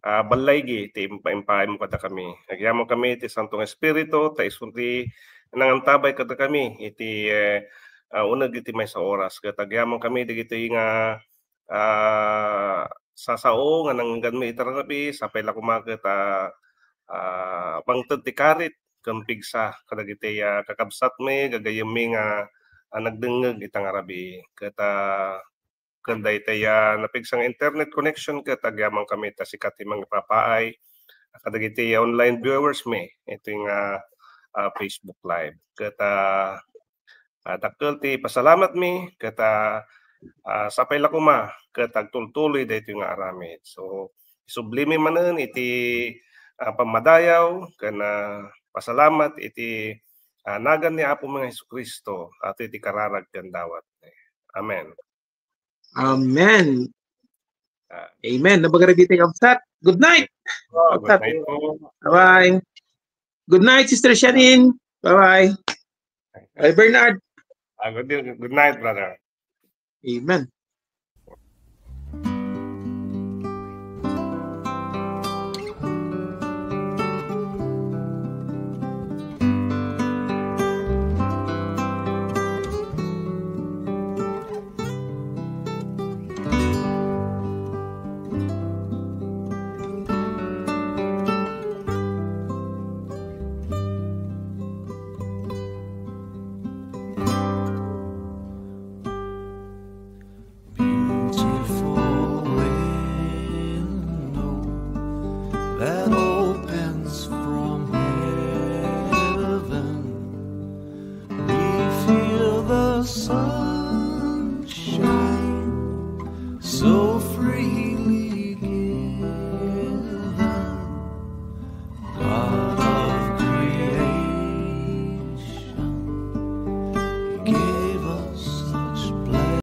ah, ballaygi ti impa-, impaaymo kadakami. Agyaman kami iti Santo nga Espiritu, ta isu ti nangantabay kadakami iti, eh, ah, uneg iti maysa oras. Ket agyaman kami dagitoy nga ah, sasao nga nangngegmi ita nga rabii, sapay la koma ket, ah, ah, mangted ti karit ken pigsa kadagiti, ah, kakabsatmi, gagayyemmi nga, ah, nagdengngeg ita nga rabii. Ket, ah, ken daytoy, ah, napigsa nga internet connection ket agyamankami ta sika ti mangipapaay kadagiti, ah, online viewers mi iti nga, ah, Facebook Live. Ket, ah, Ah, dakkel ti pasalamatmi ket, ah, ah, sapay la koma ket agtultuloy daytoy nga aramid. So, isublimi manen iti ah, pammadayaw ken, ah, pasalamat iti, ah, nagan ni Apo nga Jesu-Cristo, ato iti kararag ken dawat. Amen. Amen. Ah. Amen. Nabagarabiti, kabsat. Good night. Oh, good night po. Bye-bye. Good night, Sister Shanin. Bye-bye. Ay, Bernard. Ah, good, good night, brother. Amen. Beautiful window that opens from heaven. We feel the sun.